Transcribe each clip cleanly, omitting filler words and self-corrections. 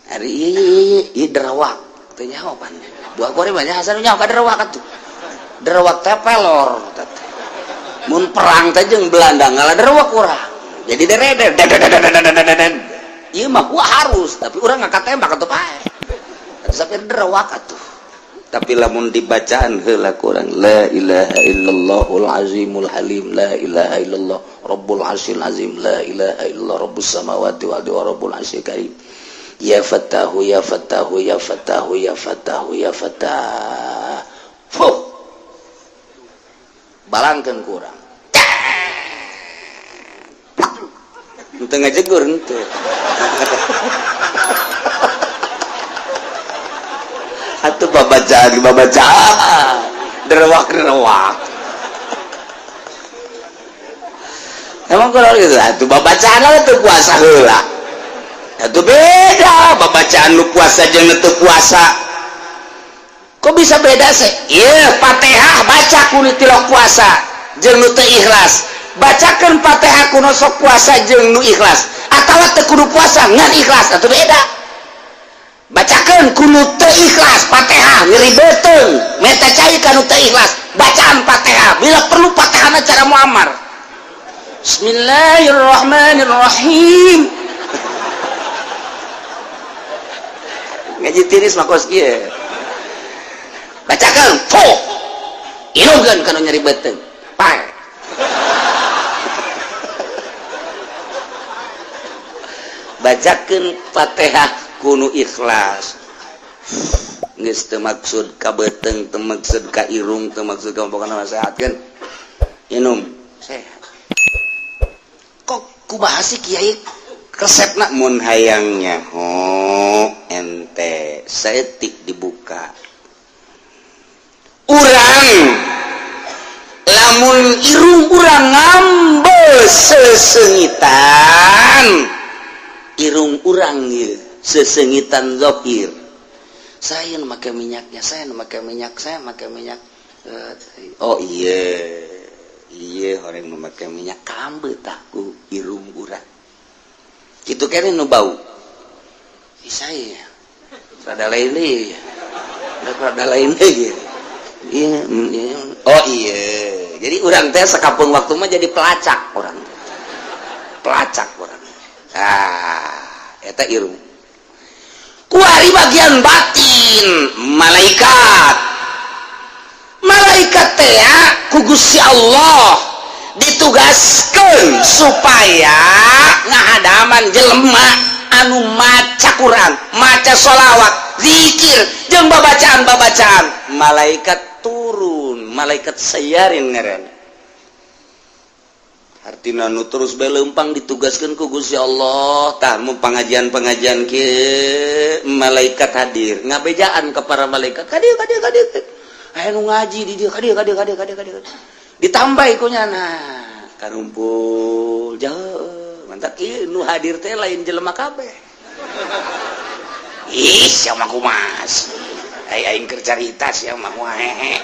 Ari ieu ieu derawak teu nyaho pan. Dua kore banyak hasan nyaho ka derawak atuh. Derawak teh pelor teh. Mun perang teh jeung Belanda ngalah derawak urang. Jadi dereder. Ieu mah gua harus, tapi urang ngangkat tembak atuh pae. Sampai derawak atuh. Tapi lamun dibacaan heula kurang la ilaha illallahul azimul halim la ilaha illallah rabbul arsyil azim la ilaha illallah rabbus samawati wal ardi wa rabbul arsyil karim. Ya fatahu ya fatahu ya fatahu ya fatahu ya fatah. Fuh. Balangkeun kurang. Henteu ngajegur henteu. Atuh babacaan babacaan derewak-derewak. Emang kalau gitu atuh babacaan lah teu puasa heula. Atuh beda babacaan nu puasa jeung nu teu puasa. Kok bisa beda sih? Ieu Fatihah baca ku nu tilok puasa jeung nu teu ikhlas. Bacakeun Fatihah ku nu sok puasa jeung nu ikhlas. Atawa teu kudu puasa ngan ikhlas atuh beda. Bacakeun ku nu teu ikhlas Fatihah nyeri beuteung meta cai ka nu teu ikhlas bacaan Fatihah bila perlu Fatihahna cara Muammar. Bismillahirrahmanirrahim. Ngaji tiris mah kos kieu. Bacakeun fo inungkeun kana nyeri beuteung pae. Bacakeun Fatihah kuno ikhlas geus teu maksud ka beuteung teu maksud ka irung teu maksud ka pokona sehatkeun inum sehat. Kok kumaha sih kiai resepna mun hayang nyaho ente saeutik dibuka urang lamun irung urang ngambe sesengitan irung urang ieu sesengitan zahir. Saya make minyaknya, saya make minyak, saya make minyak. Oh iya, iya orang memakai minyak kambe taku irung urang. Kitu kene nu bau. Ih saya rada lain deui. Rada lain deui. Iya, iya. Oh iya. Jadi urang teh sakapeung waktu mah jadi pelacak urang. Pelacak urang. Ah, eta irung. Kuari bagian batin malaikat. Malaikat teh ku Gusti Allah ditugaskeun supaya ngahadaman jelema anu maca Quran, maca sholawat, zikir jeung babacaan-babacaan. Malaikat turun, malaikat sayarin ngaran. Artina nu terus bae leumpang ditugaskeun ku Gusti Allah. Tah mun pengajian-pengajian kieu malaikat hadir, ngabejaan ka para malaikat, ka dieu ka dieu ka dieu. Aya nu ngaji di dieu ka dieu ka dieu ka dieu ka dieu ka dieu. Ditambah ku nyana karumpul jauh. Mantap ieu nu hadir teh lain jelema kabeh. Ih, sia mah kumaha. Ai aing keur carita sia mah hehe.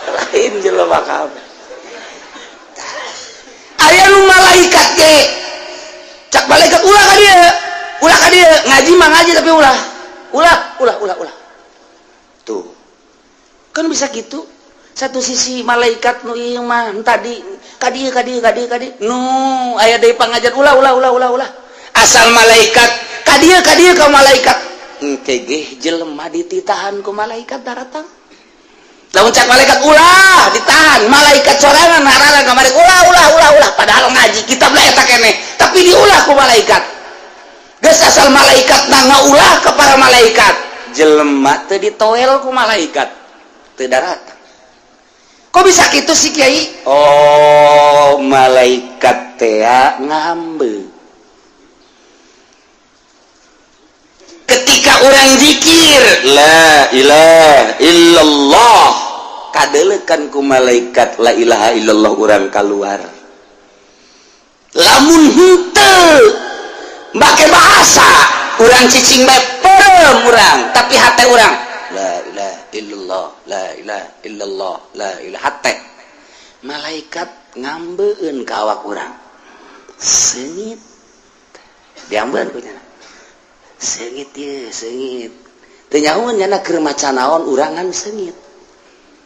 Lain jelema kabeh. Aya nu malaikat ge. Cak malaikat ulah ka dieu. Ulah ka dieu, ngaji mah ngaji tapi ulah. Ulah, ulah, ulah, ulah. Tuh. Kan bisa gitu. Satu sisi malaikat nu ieu mah tadi ka dieu ka dieu ka dieu ka dieu. Nu aya deui pangajar ulah ulah ulah ulah ulah. Asal malaikat ka dieu ka dieu ka malaikat. Engke ge jelema dititahan ku malaikat daratang. Lamun cak malaikat ulah ditahan, malaikat sorangan ngarana kamari ulah ulah ulah ulah padahal ngaji kitab lah eta keneh, tapi diulah ku malaikat. Geus asal malaikat na ngaulah ke para malaikat, jelema teu ditoel ku malaikat, teu daratang. Kok bisa kitu sih kiai? Oh, malaikat teh ngambe. Ketika orang zikir la ilaha illallah, kadelekan ku malaikat la ilaha illallah urang keluar. Lamun henteu make bahasa urang cicing bae perem urang, tapi hate urang La ilaha illallah, la ilaha illallah, la ilaha, hate malaikat ngambeun ka awak urang, seungit diambeun ku nyana, seungit ye, seungit teu nyahoeun nyana keur maca naon, urangan seungit.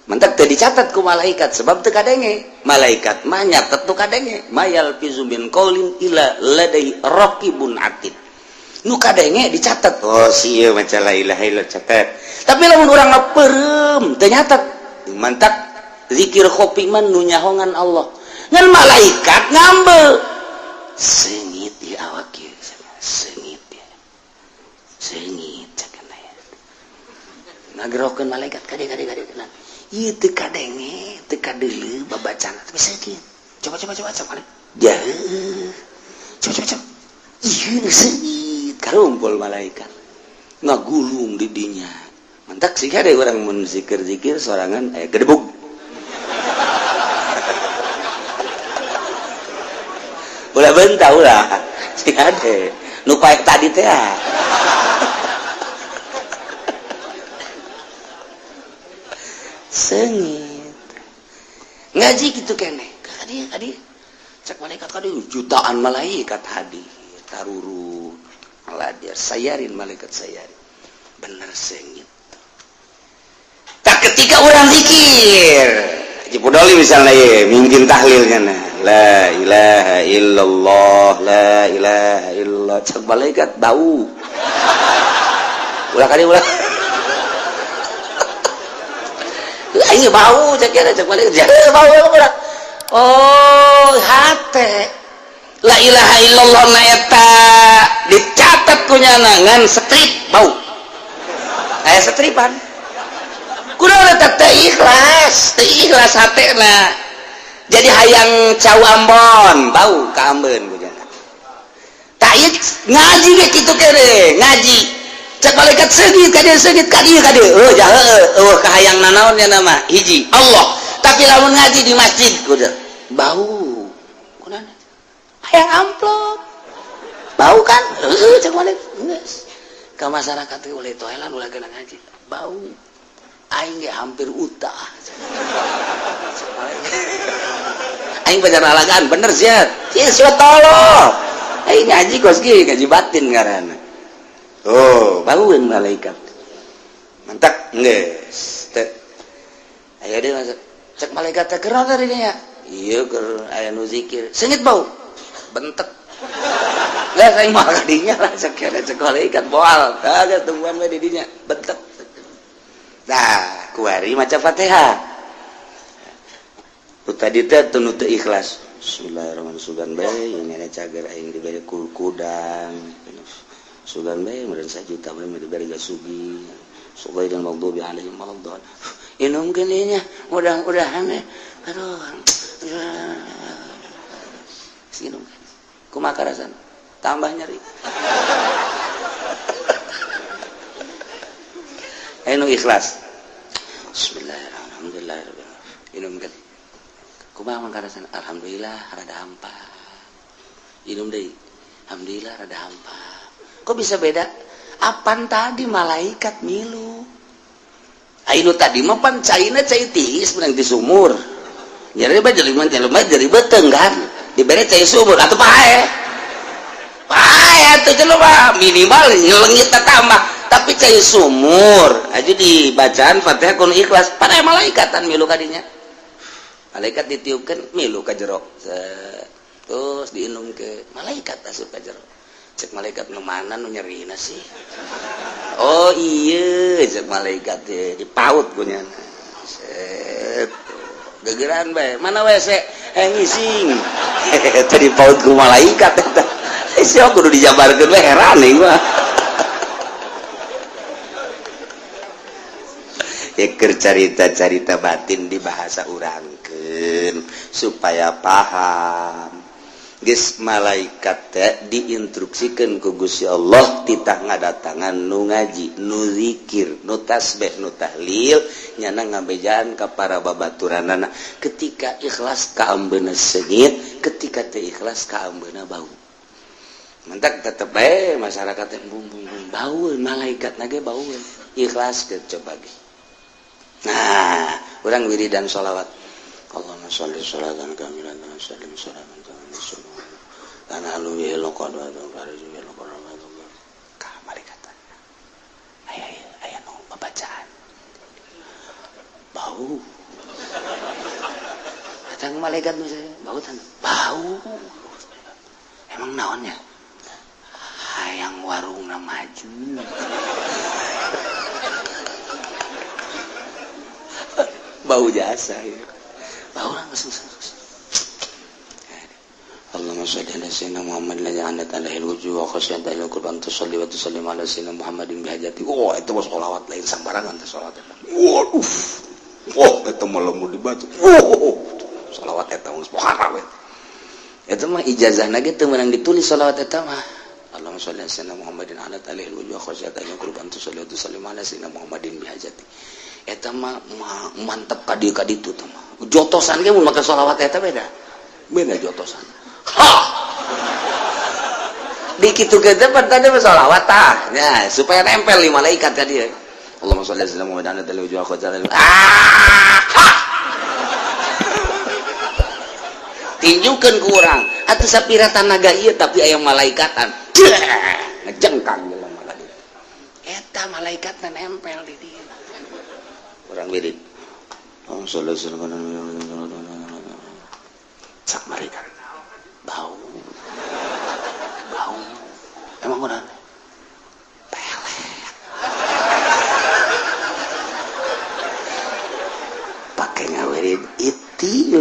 Mentak teu dicatat ku malaikat sebab teu kadenge. Malaikat mah nyatet nu kadenge. Ma yalfizu min qaulin illa ladaihi raqibun atid. Nu kadenge dicatat. Oh, si ieu maca la ilaha illallah, catat. Tapi lamun urang mah peureum, teu nyatet. Mantak zikir khofi mah nu nyahongan Allah. Ngan malaikat ngambe. Seungit di awak ieu, seungit ya. Seungit cek. Ngagerokeun malaikat kade kade kade. Ieu teu kadenge, teu kadeuleu babacana, tapi seungit. Coba, coba, coba, coba. Ya. Coba, coba, coba. Ieu seungit, karumpul malaikat. Ngagulung di dinya. Mantak sih ada orang mun zikir-zikir sorangan aya gedebug. Ulah bentah ulah. Sing ade. Nu paek tadi teh ah. Seungit. Ngaji gitu kene. Kadi kadi. Cek malaikat kadi, jutaan malaikat hadir. Taruru. Maladir sayarin, malaikat sayarin. Bener seungit. Tak ketika orang zikir Haji Pudoli misalnya ye, mungkin tahlilnya nah. La ilaha illallah, la ilaha illallah. Cek malaikat bau. Ulah kali ulah. Aing bau cek kira, cek malaikat. Bau ulah. Oh, hate. La ilaha illallah na eta dicatat ku nyana ngan strip bau. Aya setripan. Kunaon eta? Teu ikhlas, teu ikhlas hatena. Jadi hayang cau Ambon, bau ka ambeun ku nyana. Tak ieu ngaji ge kitu kene, ngaji. Cek malaikat seungit ka dieu, seungit ka dieu, ka dieu. Oh, jahe, eueuh kahayang nanaon nya nama hiji Allah. Tapi lamun ngaji di masjid kudu bau. Kunaon? Hayang amplop. Bau kan? Heueuh, cek malaikat. Geus. Ka masyarakat teh ulah toelan, ulah geuna ngaji. Bau. Aing ge hampir utah. Aing pacar alagan bener sia. Sia sia tolol. Aing ngaji kos kieu, ngaji batin ngaranna. Oh, baueun malaikat. Mantak geus. Teu. Aya deui masuk. Cek malaikat teh keur tadi nya. Ieu keur aya nu zikir. Seungit bau. Bentek. Geus aing mah kadinya lah cek cek malaikat moal. Kagak tungguan we di dinya. Bentek. Nah, kuari maca Fatihah. Nu tadi teh teu teu ikhlas. Bismillahirrahmanirrahim. Sugan bae ini ada cager aing dibere kudang. Sugan bae meureun sajuta bae dibere gasugi. Ghairil maghdubi alaihim waladdallin. Inumkeun ieu nya, mudah-mudahan aduh. Sinum. Kumaha karasana? Tambah nyeri. Anu ikhlas. Bismillahirrahmanirrahim. Inumkeun. Kumaha mangkarasana? Alhamdulillah rada hampa. Inum deui. Alhamdulillah rada hampa. Kok bisa beda? Apan tadi malaikat milu. Ayo tadi mah pan caina cai tiis menang di sumur. Jadi bae jelema jelema jadi beteng kan. Dibere cai sumur atuh pae. Pae atuh jelema minimal nyelengit tambah. Tapi cai sumur aja dibacaan Fatihah kudu ikhlas pada malaikatan milu kadinya. Malaikat ditiupkan milu ka jero. Terus diinum ke malaikat asup ka jero. Cek malaikat nu mana nu nyerina sih? Oh iya, cek malaikat teh dipaut ku nyana. Set. Gegeran bae. Mana WC? Ngising. Eta dipaut ku malaikat eta. Sia kudu dijabarkeun we, heran ieu mah. Eker carita-carita batin di bahasa urangkeun supaya paham. Geus malaikat teh diinstruksikeun ku Gusti Allah titah ngadatangan nu ngaji, nu zikir, nu tasbih, nu tahlil, nyana ngabejaan ka para babaturanana. Ketika ikhlas kaambeuna seungit, ketika teu ikhlas kaambeuna bau. Mentak tetep bae masyarakat teh bung bung bung baueun, malaikat nage baueun. Ikhlas ke coba ge. Nah, urang wiridan sholawat. Allahumma sholli sholatan kamilatan wa sallim sholatan kamilatan kana lu lokon wa ka malaikat. Aya aya nu babacaan. Bau. Datang malaikat misalnya, bau tan. Bau. Emang naonnya? Hayang warungna maju. Bau jasa ya. Bau langsung. Allahumma sholli ala sayyidina Muhammad la ja'alat alaihi alwujuh wa khasyat alaihi qurban tusalli wa tusallim ala sayyidina Muhammadin bihajati. Oh, itu mah sholawat lain sambarangan teh sholawat eta. Waduh. Wah, eta mah lamun dibaca. Wah, sholawat eta mah muharram eta. Eta mah ijazahna ge teu meunang ditulis sholawat eta mah. Allahumma sholli ala sayyidina Muhammadin alat alaihi alwujuh wa khasyat alaihi qurban tusalli wa tusallim ala sayyidina Muhammadin bihajati. Eta mah mantep ka dieu ka ditu teh mah. Jotosan ge mun make sholawat eta beda. Beda jotosan. Ha. Dikitu ge teh tadi mah sholawat tah. Ya, supaya nempel di malaikat ka dieu. Allahumma sholli ala sayyidina Muhammadin alat alaihi alwujuh wa khasyat alaihi. Ah! Ha. Tinjukeun ku urang. Atuh sapira tanaga ieu tapi aya malaikatan. Ngejengkang jelema ka dieu. Eta malaikatna nempel di dieu. Urang wirid. Sak malaikat. Bau. Bau. Emang urang pelet. Pake ngawirid iti.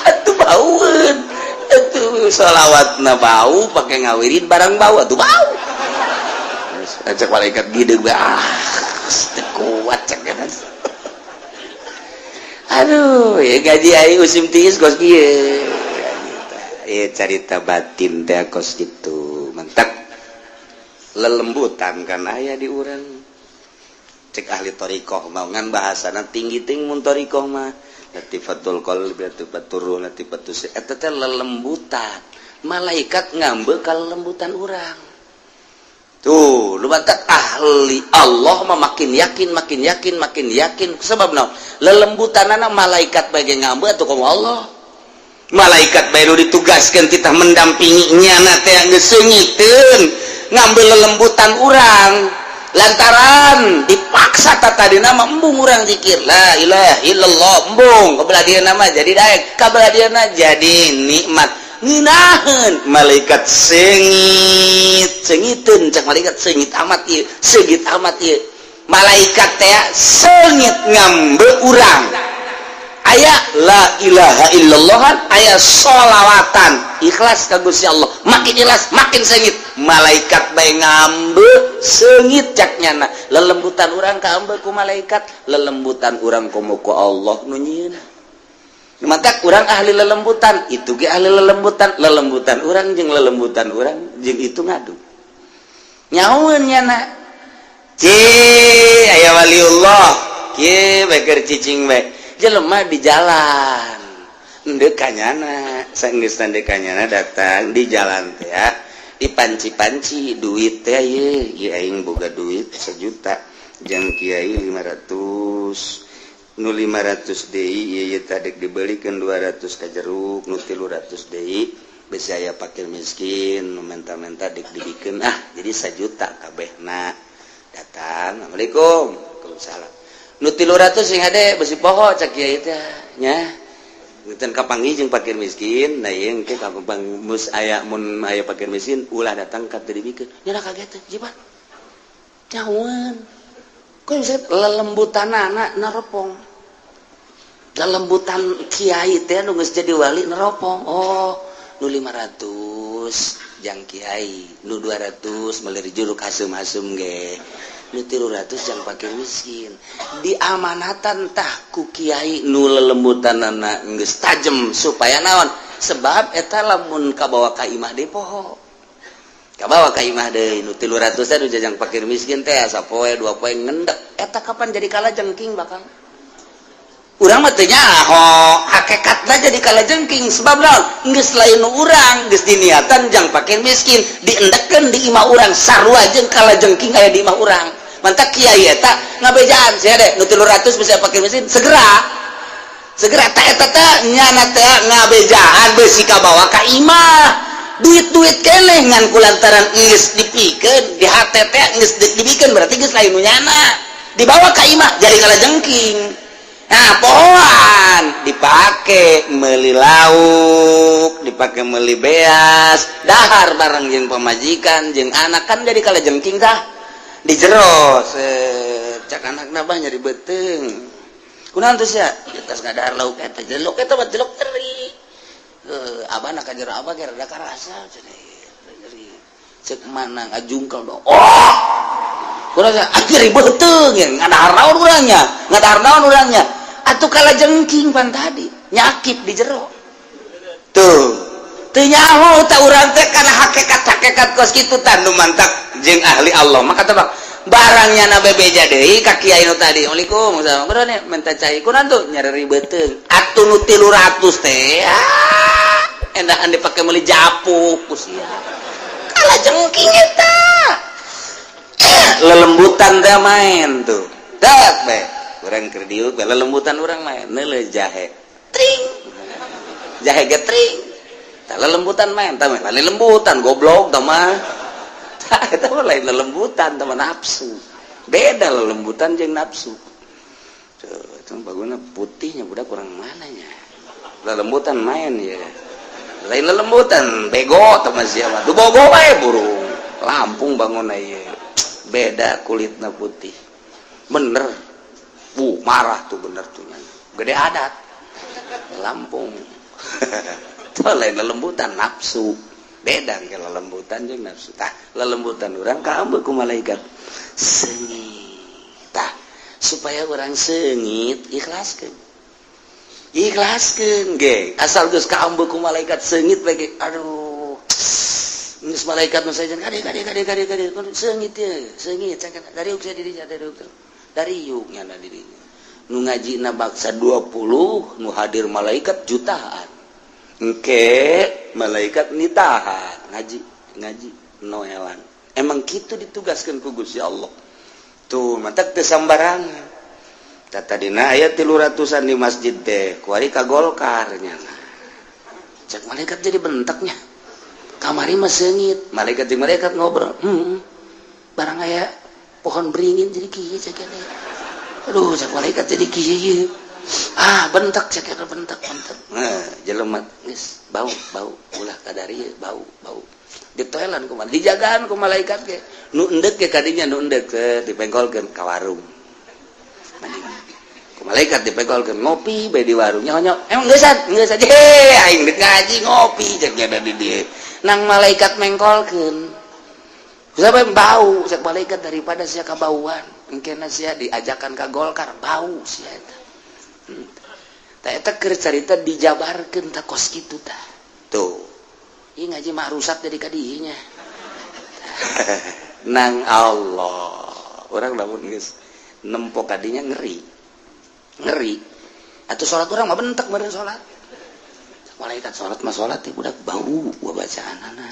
Atuh baueun. Atuh sholawatna bau pake ngawirid barang bau atuh bau. Cek malaikat gideg bae, ah teu kuat cek eta. Aduh, ya gaji aing musim tiis kos kieu. Ieu carita batin teh kos kitu. Mentak lelembutan kan aya di urang. Cek ahli thariqah mah ngan bahasana tinggi ting mun thariqah mah. Latifatul qalbi, latifatur ruh, latifatus eta teh lelembutan. Malaikat ngambeu ka lelembutan urang. Tuh, lu batak ahli Allah mah makin yakin, makin yakin, makin yakin. Sebab naon? Lelembutanana malaikat bae ngambeu atuh komo Allah. Malaikat bae nu ditugaskeun kita mendampingi nyana teh geus seungiteun ngambil lelembutan urang. Lantaran dipaksa tadina mah embung urang zikir la ilaha illallah embung kabelah dieuna mah jadi daek, kabelah dieuna jadi nikmat. Ngeunaheun malaikat seungit seungiteun cak malaikat seungit amat ieu, seungit amat ieu. Malaikat teh seungit ngambe urang. Aya la ilaha illallah, aya sholawatan ikhlas ka Gusti Allah, makin ikhlas makin seungit. Malaikat bae ngambe seungit cak nyana. Lelembutan urang kaambe ku malaikat, lelembutan urang komo ku Allah nu nyieun. Maka kurang ahli lelembutan itu ge ahli lelembutan, lelembutan urang jeung lelembutan urang jeung itu ngadu nyaun nyana. Ci aya waliullah kieu bae keur cicing bae jelema di jalan endeu ka nyana, saenggeus endeu ka nyana datang di jalan teh ya dipanci-panci duit teh ieu, ieu aing boga duit 1 juta jeung kiai 500 nu 500 deui ieu tadi dibelikeun 200 ka jeruk nu 300 deui besi aya fakir miskin nu menta-menta dik dibikeun ah jadi 1 juta kabehna. Datang, assalamualaikum, waalaikumsalam. Nu 300 sing hade besi poho cak kiai teh nya. Punten kapanggih jeung fakir miskin, nah ieu engke kapang mus aya mun aya fakir miskin ulah datang ka teu dibikeun. Nya kaget teh jiban. Nyawan. Kok bisa lelembutanana neropong. Lelembutan kiai teh nu geus jadi wali neropong. Oh, nu 500 jang kiai, nu 200 meuli jeruk asem-asem ge. Nu 300 jang fakir miskin. Diamanatan tah ku kiai nu lelembutanana geus tajem supaya naon? Sebab eta lamun kabawa ka imah deui poho. Kabawa ka imah deui nu 300 teh nu jajang fakir miskin teh sapoe dua poe ngendek. Eta kapan jadi kalajengking bakal. Urang mah teu nyaho hakikatna jadi kalajengking. Sebab naon? Geus lain urang, geus diniatan jang fakir miskin, diendekeun di imah urang, sarua jeung kalajengking aya di imah urang. Mantak kiai eta ngabejaan sia deh, nu 300 bisa fakir miskin segera segera. Tak eta teh nyana teh ngabejaan besi kabawa ka imah, duit-duit keneh, ngan kulantaran geus dipikeun di hate teh, geus dibikeun, berarti geus lain nu nyana, dibawa ka imah jadi kalajengking. Nah, pohoan dipake meli lauk, dipake meli beas, dahar bareng jeung pamajikan jeung anak, kan jadi kalajengking tah di jero. Cak anak nabah nyeri beuteung, kunaon tuh sia? Tas ngadahar lauk eta, lauk eta mah lauk teri. Abah nak jero, abah ge rada karasa cenah nyeri. Cek mana ngajungkel dong. Oh, kurang nyeri beuteung ya, ngadahar naon urangnya, ngadahar naon urangnya atuh? Kalajengking pan tadi nyakit di jero tuh, teu nyaho tah urang teh kana hakikat-hakikat kos kitu. Tah, nu mantak jeung ahli Allah maka tebak barangnya na bebeja deui ka kiai nu tadi. "Assalamualaikum, kunaon nya?" "Minta cai." "Kunaon tuh?" "Nyeri beuteung." Atuh nu 300 teh, ah, endahan dipake meuli japuk ku sia. Kalajengking eta lelembutan teh main tuh. Dak be urang keur diuk lelembutan, urang main neuleuh jahe tring, jahe ge tring. Tah, lelembutan main tah, lain lembutan, goblok tah mah. Tah, eta mah lain lelembutan, tah mah nafsu. Beda lelembutan jeung nafsu. Tuh, itu baguna putihnya budak kurang mananya lelembutan main ya, lain lelembutan, bego tah mah sia mah. Du bogo bae burung Lampung bangun ieu beda kulitna putih bener. Bu marah tuh, bener tuh, gede adat Lampung tuh. Lain lelembutan, nafsu. Beda ke lelembutan jeung nafsu. Tah, lelembutan urang kaambeu ku malaikat seungit. Tah, supaya urang seungit, ikhlaskeun, ikhlaskeun ge. Asal geus kaambeu ku malaikat seungit bae. Aduh, geus malaikat nu sajen kade kade kade kade kade, seungit ye, seungit dari saya dirinya, dari dari yuk nyana dirinya. Nu ngaji na baksa 20, nu hadir malaikat jutaan. Engke malaikat nitahan ngaji ngaji noelan. Emang gitu ditugaskan ku Gusti Allah tuh, mantak teu sambarangan. Tadina aya 300-an di masjid teh, kuari ka Golkar nyana. Cek malaikat jadi bentaknya, kamari mah seungit. Malaikat jeung malaikat ngobrol, barang aya pohon beringin jadi kieu." Cek, "Aduh," cek malaikat, "jadi kieu." Ah, bentak, cek, bentak bentak. Nah, jelema geus bau bau, ulah kadari bau bau. Ditoelan kumaha, dijagaan ku malaikat ge. Nu endek ge kadinya, nu endek dipengkolkeun ka warung ku malaikat, dipengkolkeun ngopi bae di warung. Nyaho emang geusan geus aja aing dek ngaji ngopi, cek nya di dieu. Nang malaikat mengkolkeun siapa bau. Cek malaikat, daripada sia kabauan, engkena sia diajakan ka Golkar, bau sia eta. Tah, eta keur carita dijabarkeun tah kos kitu tah. Tuh, ieu ngaji mah rusak jadi kadinya nang Allah. Urang lamun geus nempo kadinya ngeri ngeri atau sholat urang mah bentek meureun. Sholat malaikat, sholat mah sholat teh budak bau bacaanana.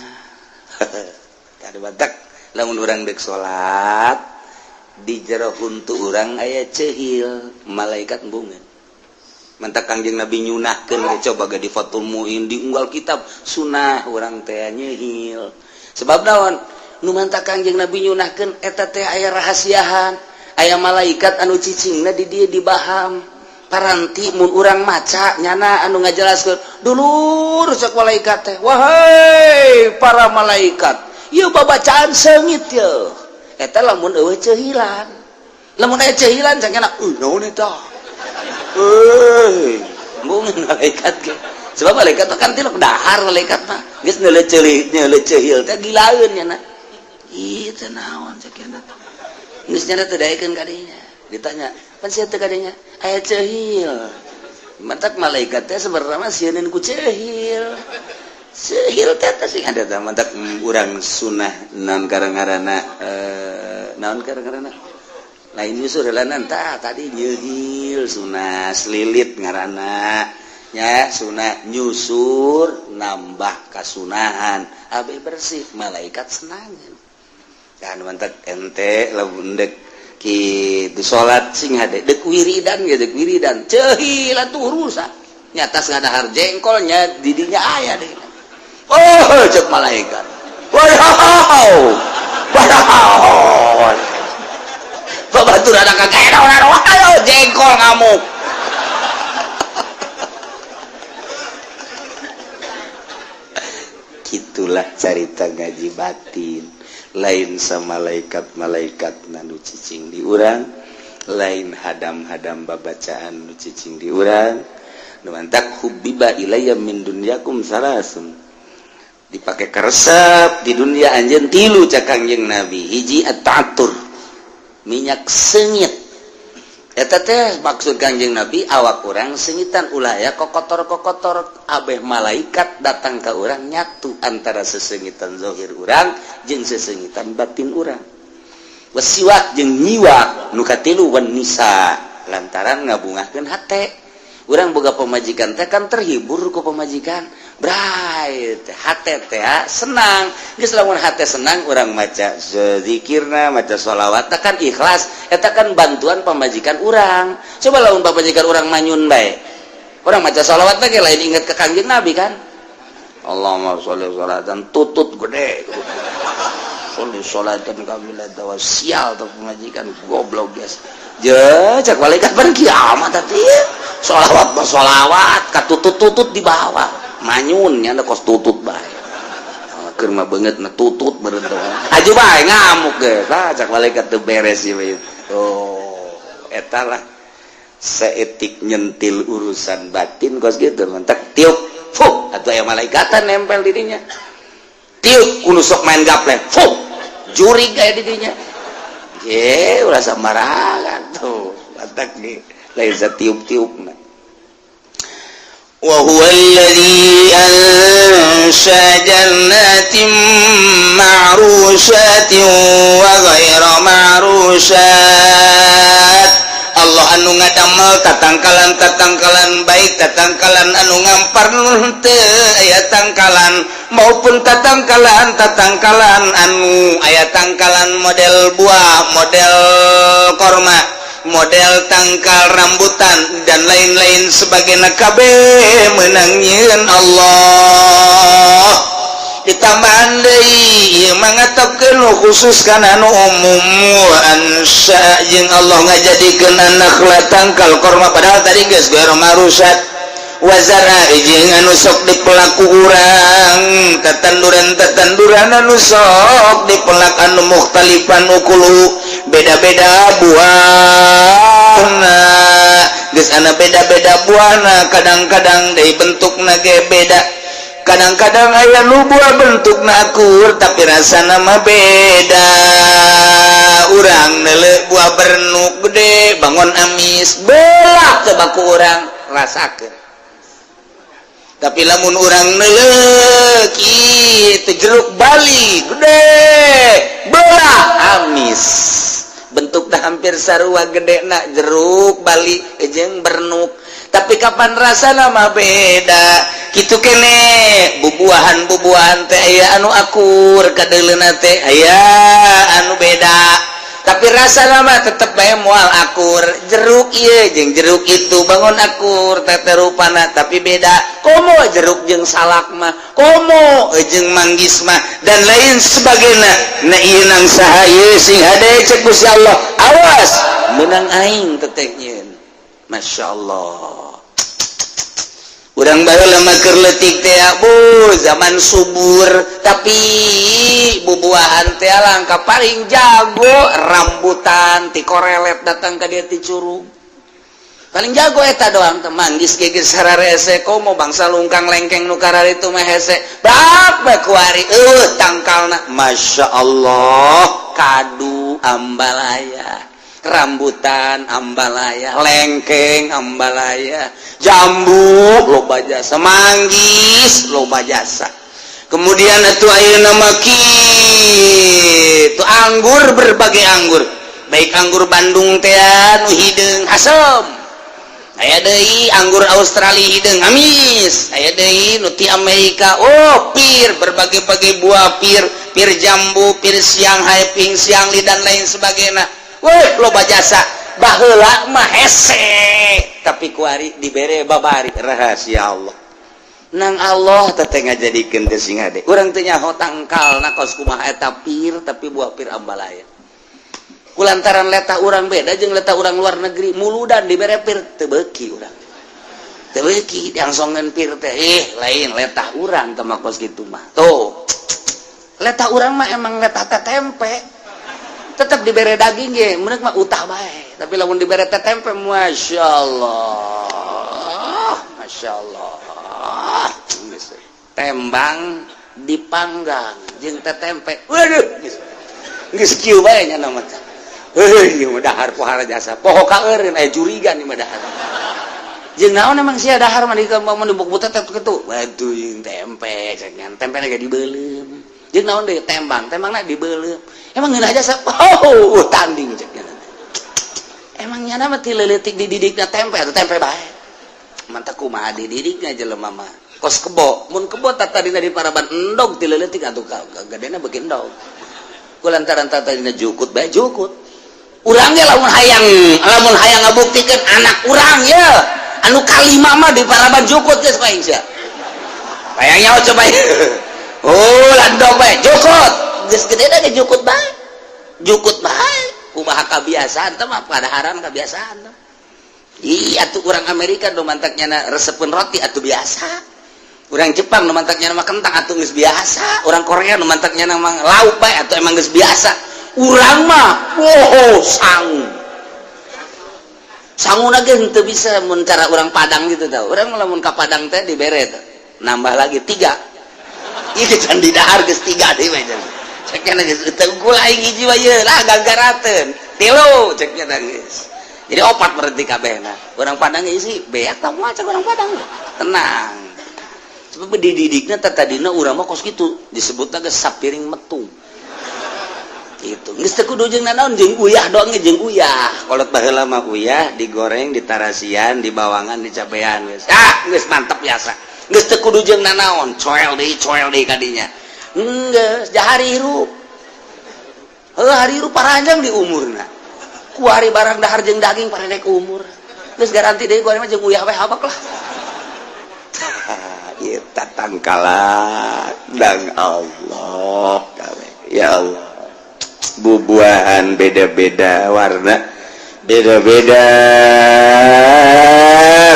Tadi batak lamun urang dek sholat, di jero huntu urang aya cehil, malaikat embungeun. Mantak Kangjeng Nabi nyunahkeun ge, coba ge di Fathul Muin, di unggal kitab sunah urang teh nyehil. Sebab naon nu mantak Kangjeng Nabi nyunahkeun eta teh? Aya rahasiahan, aya malaikat anu cicingna di dieu, di baham. Paranti mun urang maca nyana anu ngajelaskeun, "Dulur," cek malaikat teh, "wahai para malaikat, ieu babacaan seungit ye." Eta lamun eueuh cehilan. Lamun aya cehilan, cek nyana, "Naon eta?" Euy, embungeun malaikat ge. Sebab malaikat mah kan tilok dahar. Malaikat mah geus neuleuh ceuli, neuleuh cehil teh gilaeun nyana. "Ieu teh naon?" cek nyana. Geus nyana teu daekeun kadinya. Ditanya, "Pan sia teh kadinya aya cehil?" Mantak malaikat teh sebenarnya mah sieun ku cehil. Cehil teh teh sing ada teh. Mantak urang sunah naon karang-karana, naon karang-karana. Lain nyusur heulanan tah tadi nyeuhil sunah selilit ngaranna nya, sunah nyusur nambah kasunahan, abe bersih, malaikat senangan kan. Mantap ente lamun dek kitu salat sing hade, dek wiridan ge, dek wiridan cehi lah tuh rusak nyata ngadahar jengkolnya didinya aya deh. Oh, cek malaikat, wow wow, babatur ada kagak ayo jengkol ngamuk. Itulah carita ngaji batin. Lain sama malaikat-malaikat nu cicing di urang, lain hadam-hadam babacaan nu cicing di urang. Nu mantak hubbiba ilayya min dunyakum salasun, dipake karesep di dunia anjeun tilu cak Kangjeng Nabi. Hiji, at-ta'attur, minyak seungit. Eta teh maksud Kangjeng Nabi awak urang seungitan, ulah ya kokotor-kokotor, abeh malaikat datang ke urang nyatu antara seseungitan zahir urang jeung seseungitan batin urang. Wasiwak, jeung nyiwak. Nu katilu, wan nisa, lantaran ngabungahkeun hate. Urang boga pamajikan teh kan terhibur ku pamajikan, bright hate teh senang. Geus lamun hate senang, urang maca zikirna, maca sholawat kan ikhlas, eta kan bantuan pamajikan urang. Coba lamun pamajikan urang manyun bae, urang maca sholawat teh lain inget ke Kangjeng Nabi kan. Allahumma sholli sholatan tutut gede, sholli sholatan kabila dawa sial tuh pamajikan goblok guys. Je cek malaikat bar kiamat tadi sholawat mah sholawat katutut-tutut di bawah manyun nya kos tutut bae, keur mah beungeut na tutut beureun aju bae ngamuk ge. Tah cek malaikat teu beres ieu. Oh, eta lah seetik nyentil urusan batin kos gitu. Mentak tiup fuh atuh aya malaikatan nempel dirinya. Tiup kudu sok main gaplek, fuh jurig aya di dinya ye, ulah sembarangan tuh. Matak ge lain satiup-tiup. وهو الذي أنشأ جنات معروشات وغير معروشات. Allah anu ngadamel tatangkalan tatangkalan, baik tatangkalan anu ngampar teu aya tangkalan maupun tatangkalan tatangkalan anu aya tangkalan, model buah, model korma, model tangkal rambutan, dan lain-lain sebagainya, kabeh menang nyieun Allah. Ditambahan deui ieu mah ngatepkeun nu khusus kana anu umum. Wa ansya, jeung Allah ngajadikeun an-nakhla, tangkal korma, padahal tadi geus ghairu ma'rusat. Wa zar'a, jeung anu sok dipelak ku urang, tatanduran tatanduran anu sok dipelak, anu mukhtalifan ukuluhu, beda-beda buahna. Geus ana beda-beda buahna, kadang-kadang dari bentukna ge beda. Kadang-kadang aya nu buah bentukna akur tapi rasana mah beda. Urang neuleuh buah bernuk gede, bangun amis, belak coba ku urang rasakeun. Tapi lamun urang neuleuh kitu jeruk Bali gede, belah, amis. Bentukna hampir sarua gede na jeruk Bali jeung bernuk, tapi kapan rasana mah beda. Kitu kene bubuahan bubuahan teh aya anu akur kadeuleuna teh, aya anu beda, tapi rasa mah tetep bae moal akur. Jeruk ieu jeung jeruk itu bangun akur teh rupana, tapi beda. Komo jeruk jeung salak mah, komo jeung manggis mah, dan lain sebagainya. Nah, ieu nang saha ieu? Sing hade cek Gusti Allah, awas, menang aing teteh nyieun. Masya Allah, urang baheula mah keur leutik teh bu zaman subur, tapi bubuahan teh langka. Paling jago rambutan ti korelet datang ka dieu ti curug, paling jago eta doang teh. Manggis ge geus sararese, komo bangsa lungkang lengkeng nu kararitu mah hese bak bae kuari eueuh tangkalna. Masya Allah, kadu ambalaya, rambutan ambalaya, lengkeng ambalaya, jambu loba jasa, manggis loba jasa. Kemudian itu ayeuna mah kitu anggur, berbagai anggur. Baik anggur Bandung teh nu hideung asem, aya deui anggur Australia hideung amis, aya deui nu ti Amerika. Oh, pir, berbagai-bagai buah pir, pir jambu, pir Shanghai, ping Siangli, dan lain sebagainya. Woi, loba jasa. Baheula mah hese, tapi kuari dibere babari. Rahasia Allah nang Allah teh ngajadikeun teh sing hade. Urang teh nyaho tangkalna kos kumaha eta pir, tapi buah pir ambalaya kulantaran letah urang beda jeung letah urang luar negeri. Muludan dibere pir teu beuki, urang teu beuki diangsongeun pir teh. Eh, lain letah urang teh mah kos kitu mah. Tuh, letah urang mah emang letah teh tempe. Tetep dibere daging ge meunang mah utah bae, tapi lamun dibere teh tempe, Masya Allah, Masya Allah. Tembang dipanggang jeung teh tempe, waduh, geus kieu bae nya nama teh. Heuh, ieu mah dahar pohara jasa, poho ka eureun aya jurigan ieu mah dahar. Jeung naon emang sia dahar mah di mun dibuk teh kitu? Waduh, jeung tempe cek nya, tempe ge dibeuleum. Jeung naon deui? Tembang, tembangna dibeuleum. Emang ngeunah jasa? Oh, tanding cek nya. Emang nyana mah ti leutik dididikna tempe atau tempe bae. Mantap, kumaha dididikna jelema mah kos kebo. Mun kebo tadina di paraban endog ti leutik atuh gedena beuki endog. Kulantaran tadina jukut bae jukut. Urang ge lamun hayang ngabuktikeun anak urang ya anu kalima mah di paraban jukut geus ku aing sia. Hayang nyaho coba. Oh, landog bae jukut. Geus gede ge jukut bae. Jukut bae. Kumaha kabiasaan teh mah, padaharan kebiasaan teh. Iya tuh, orang Amerika nu mantaknya resepeun roti atuh biasa. Orang Jepang nu mantaknya mah kentang atuh geus biasa. Orang Korea nu mantaknya mah lauk bae atuh emang geus biasa. Urang mah, wow, sangu. Sangu ge henteu bisa mun cara urang Padang gitu tau. Urang lamun ka Padang teh dibere teh. Nambah lagi tiga. Ieu can didahar geus tiga deui mah. Cek nya geus teu unggul aing hiji mah ieu lah gagarateun. Tilu cek nya geus. Jadi opat berarti kabehna. Urang Padang isi beak tah moal cek urang Padang. Tenang. Sebab dididikna tadina urang mah kos kitu, disebutna geus sapiring metung. Gitu. Geus teu kudu jeung nanaon, jeung uyah doang ge, jeung uyah. Kolot baheula mah uyah digoreng, ditarasian, dibawangan, dicabean geus. Ah, geus mantep biasa. Geus teu kudu jeung nanaon, coel deui kadinya. Geus jahari hirup. Heuh, hari hirup paranjang di umurna. Kuari barang dahar jeung daging parendek umur. Geus garanti deui kuari mah jeung uyah we habak lah. Ieu tatangkalan dang Allah kabeh. Ya Allah. Bubuahan beda-beda warna, beda-beda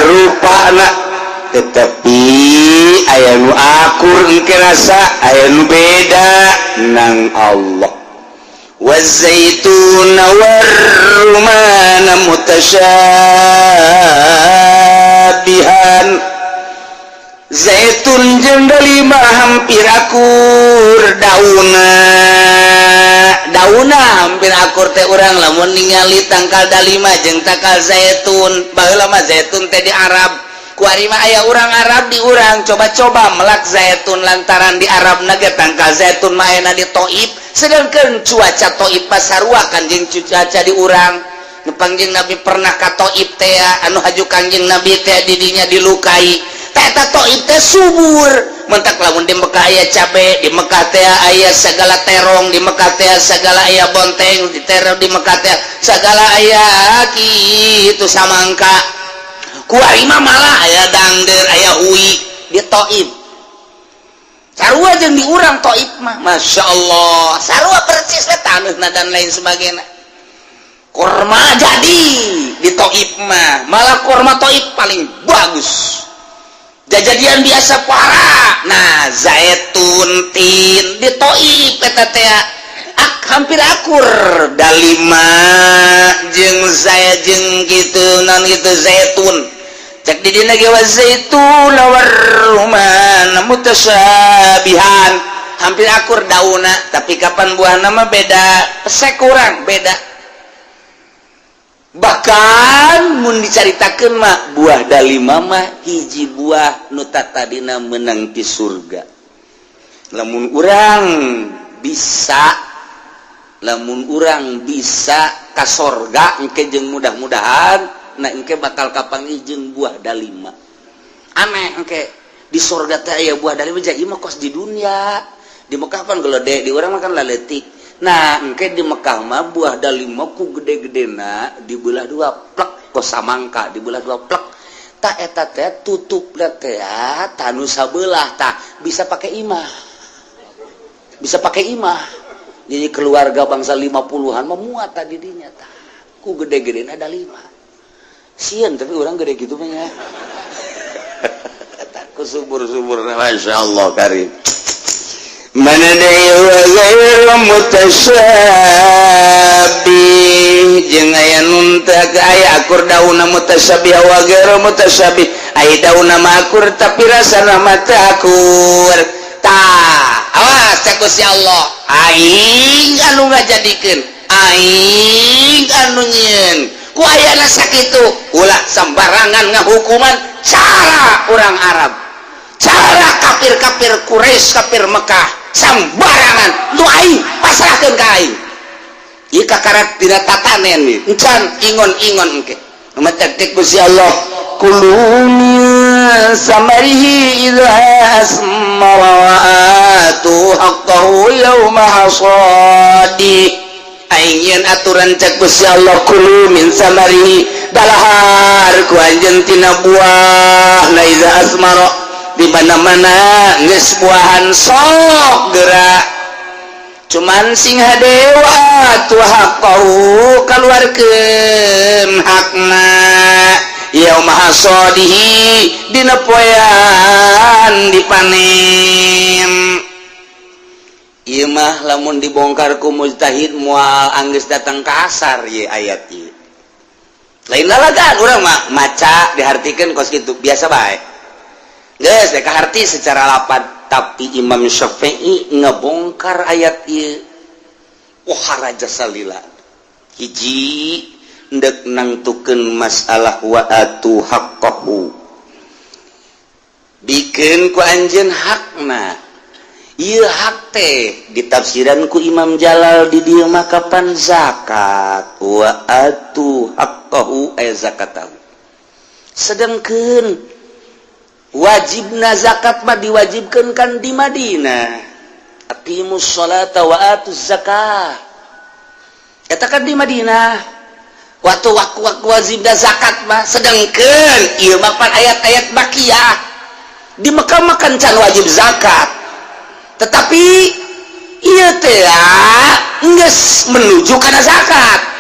rupa, tetapi aya nu akur engke rasa, aya nu beda nang Allah. والزيتون والرمان متشابها. Zaitun jeung delima hampir akur dauna, dauna hampir akur teh. Urang lamun ningali tangkal dalima jeung tangkal zaitun, baheula mah zaitun teh di Arab. Kuari mah aya urang Arab di urang coba-coba melak zaitun, lantaran di Arab ge tangkal zaitun mah ayana di Taif, sedangkan cuaca Taif mah sarua kan jeung cuaca di urang. Kangjeng Nabi pernah ka Taif teh, anu haju Kangjeng Nabi teh didinya dilukai. Eta Taif teh subur. Mentak lamun di Mekah aya cabe, di Mekah teh aya segala terong, di Mekah teh segala aya bonteng, di terong di Mekah teh segala aya kitu samangka. Kuari mah malah aya dangder, aya hui di Taif. Sarua jeung di urang Taif mah, Masya Allah, sarua persis we taneuhna dan lain sebagainya. Korma jadi di Taif mah, malah korma Taif paling bagus, jajadian biasa parah. Nah, zaitun tin di Taif eta teh hampir akur dalima jeung saya jeung gitu non gitu zaitun. Cek di dina ge والزيتون والرمان متشابها, hampir akur dauna, tapi kapan buahna mah beda, pesek kurang beda. Bahkan mun dicaritakeun mah buah dalima mah hiji buah nu tadina menang di surga. Lamun urang bisa, lamun urang bisa Ka sorga engke jeung mudah-mudahan nah engke bakal kapanggih jeung buah dalima. Aneh, engke di sorga teh aya buah dalima. Jadi mah kos di dunia, di Mekah kan gelede, di urang mah kan laletik. Nah, engke di Mekah mah buah dalima ku gede-gedena dibelah dua plek, kos samangka dibelah dua plek. Tak eta teh tutup teh tanu sabelah, tah bisa pakai imah, bisa pakai imah. Jadi keluarga bangsa 50-an memuat tadi dinya, tah ku gede-gede ada lima sieun, tapi orang gede gitu mah ya ku subur-subur. Masya Allah karim. Mana deui? Wa ghairu mutasyabih, jeung aya nun teu aya akur daunna. Mutasyabih wa ghairu mutasyabih, aya daunna mah akur tapi rasana mah teu akur. Tah, awas, cek Gusti Allah, aing anu ngajadikeun, aing anu nyieun. Ku ayana sakitu, ulah sembarangan ngahukuman cara orang Arab, cara kafir-kafir Quraisy, kafir Mekah, sembarangan. Nu aing pasrahkeun ka aing. Ieu kakarak dina tatanen nih, encan ingon-ingon engke. Matak Gusti Allah, kulu min samarihi idza asmara wa atu haqqahu yauma hasadi. Aing nyieun aturan, cek Gusti Allah. Kulu min samarihi, dalahar ku anjeun tina buah na, iza asmara, di mana-mana geus buahan sok gerak, cuman sing hade wa atu haqqahu, kaluarkeun hakna, yauma hasadihi, dina poean dipanen. Ieu mah lamun dibongkar ku mujtahid moal anggeus datang ka asar ye ayat ieu. Lain lalagan, urang mah maca dihartikeun kos kitu biasa bae, geus dek kaharti secara lapad. Tapi Imam Syafi'i ngebongkar ayat ieu, wah, raja salila. Hiji, ndek nangtukeun masalah wa atu haqqahu, bikin ku anjeun hakna. Ieu hak teh ditafsiran ku Imam Jalal di dieu mah kapan zakat. Wa atu haqqahu ay zakatahu, sedangkan wajibna zakat mah diwajibkan kan di Madinah. Aqimus sholata wa atuz zakat, eta kan di Madinah waktu waktu waktu wajibna zakat mah. Sedangkan ieu mah pan ayat-ayat makiyah, di Mekah makan can wajib zakat, tetapi ieu teh geus menuju kana zakat.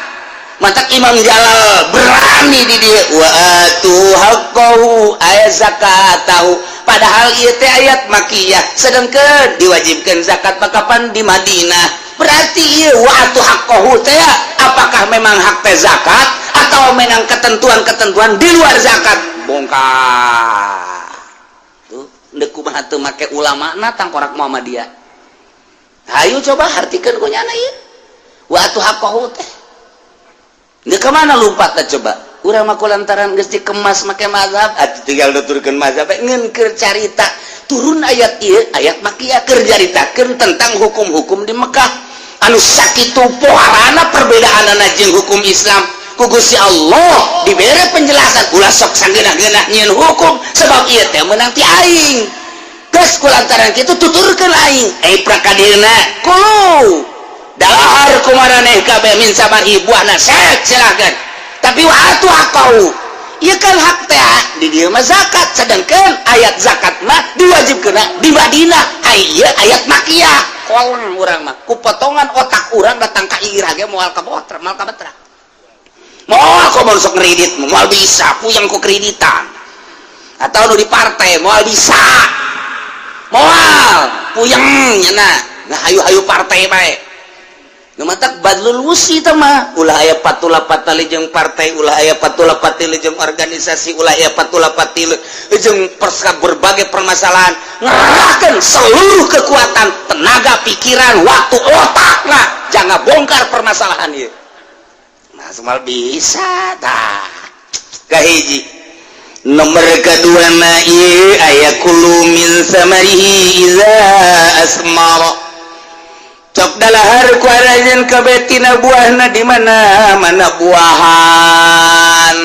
Matak Imam Jalal berani di dieu, wa atu haqqahu ay zakatahu, padahal ieu teh ayat makiyah, sedangkan diwajibkan zakat mah kapan di Madinah. Berarti ieu wa atu haqqahu teh apakah memang hak teh zakat atau memang ketentuan-ketentuan di luar zakat? Bongkar tuh, ndek kumaha teu make ulama na tangkorak Muhammadiyah. Hayu coba hartikeun ku nyana ieu wa atu haqqahu teh. Ndek kemana lompat coba? Urang mah lantaran geus dikemas make mazhab atuh tinggal nuturkeun mazhab. Ngeun keur carita turun ayat ieu, ayat makiyah, keur caritakeun tentang hukum-hukum di Mekah anu sakitu poharana perbedaanana jeung hukum Islam. Ku Gusti Allah dibere penjelasan, ulah sok sanggeunah-geunah nyieun hukum, sebab ieu teh meunang ti aing. Geus ku lantaran kitu tuturkeun aing eh prakadina, kulu, dalahar kumaraneh kabeh, min samarihi, buahna sek silakan, tapi wa atu haqqahu. Ieu kan hak teh di dieu mah zakat, sedangkan ayat zakat mah diwajibkeun di Madinah. Ieu ayat makiyah. Kolong urang mah ku potongan otak urang datang ka ira ge moal ka botra, moal ka betra, moal. Kok sok kredit moal bisa, puyeng ku kreditan atau nu di partai moal bisa, moal, puyeng nyana. Nah, hayu-hayu partai bae. Nu matak badlul wusi teh mah ulah aya patula patali jeung partai, ulah aya patula patili jeung organisasi, ulah aya patula patili jeung perska berbagai permasalahan. Ngerahkan seluruh kekuatan, tenaga, pikiran, waktu, otak lah, jangan bongkar permasalahan ieu. Nah, semua bisa tah. Kahiji, nomor kedua na aya kulu min samarihi iza asmara. Cok dalahar ku aranjeun kabeh tina buahna. Di mana mana buahan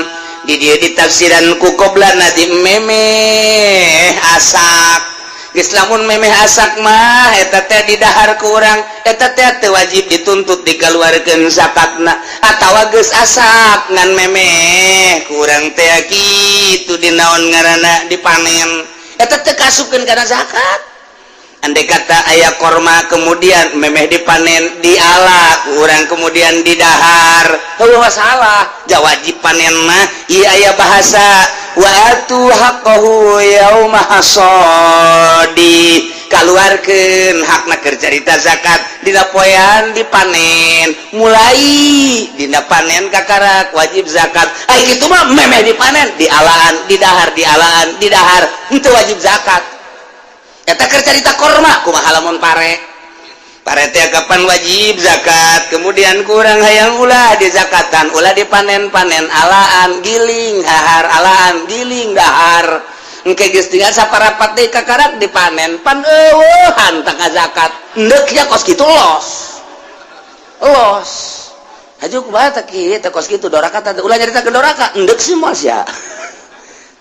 di dieu ditafsiran ku qobla di memeh asak. Geus lamun memeh asak mah, eta teh didahar ku urang, eta teh teu wajib dituntut dikeluarkeun zakatna. Atawa geus asak ngan memeh ku urang teh kitu di naon ngaranna dipanen, eta teh kasupkeun kana zakat. Andai kata aya korma, kemudian memeh dipanen, diala ku urang, kemudian didahar, heuh masalah ja wajib panen mah. Ieu aya bahasa wa atu haqqahu yauma hasadi, kaluarkeun hakna keur carita zakat dina poean dipanen. Mulai dina panen kakarak wajib zakat. Ai kitu mah memeh dipanen, dialaan, didahar, dialaan, didahar, henteu wajib zakat. Eta keur carita korma. Kumaha lamun pare? Pare teh kapan wajib zakat? Kemudian kurang hayang ulah di zakatan, ulah dipanen-panen, alaan, giling, dahar, alaan, giling, dahar. Engke geus tinggal saparapat deui kakarak dipanen, pan eueuhan tangga zakat. Endek ya kos kitu, los los haju. Kumaha teh kieu teh kos kitu doraka teh? Ulah nyarita ke doraka, endek sih moal sia.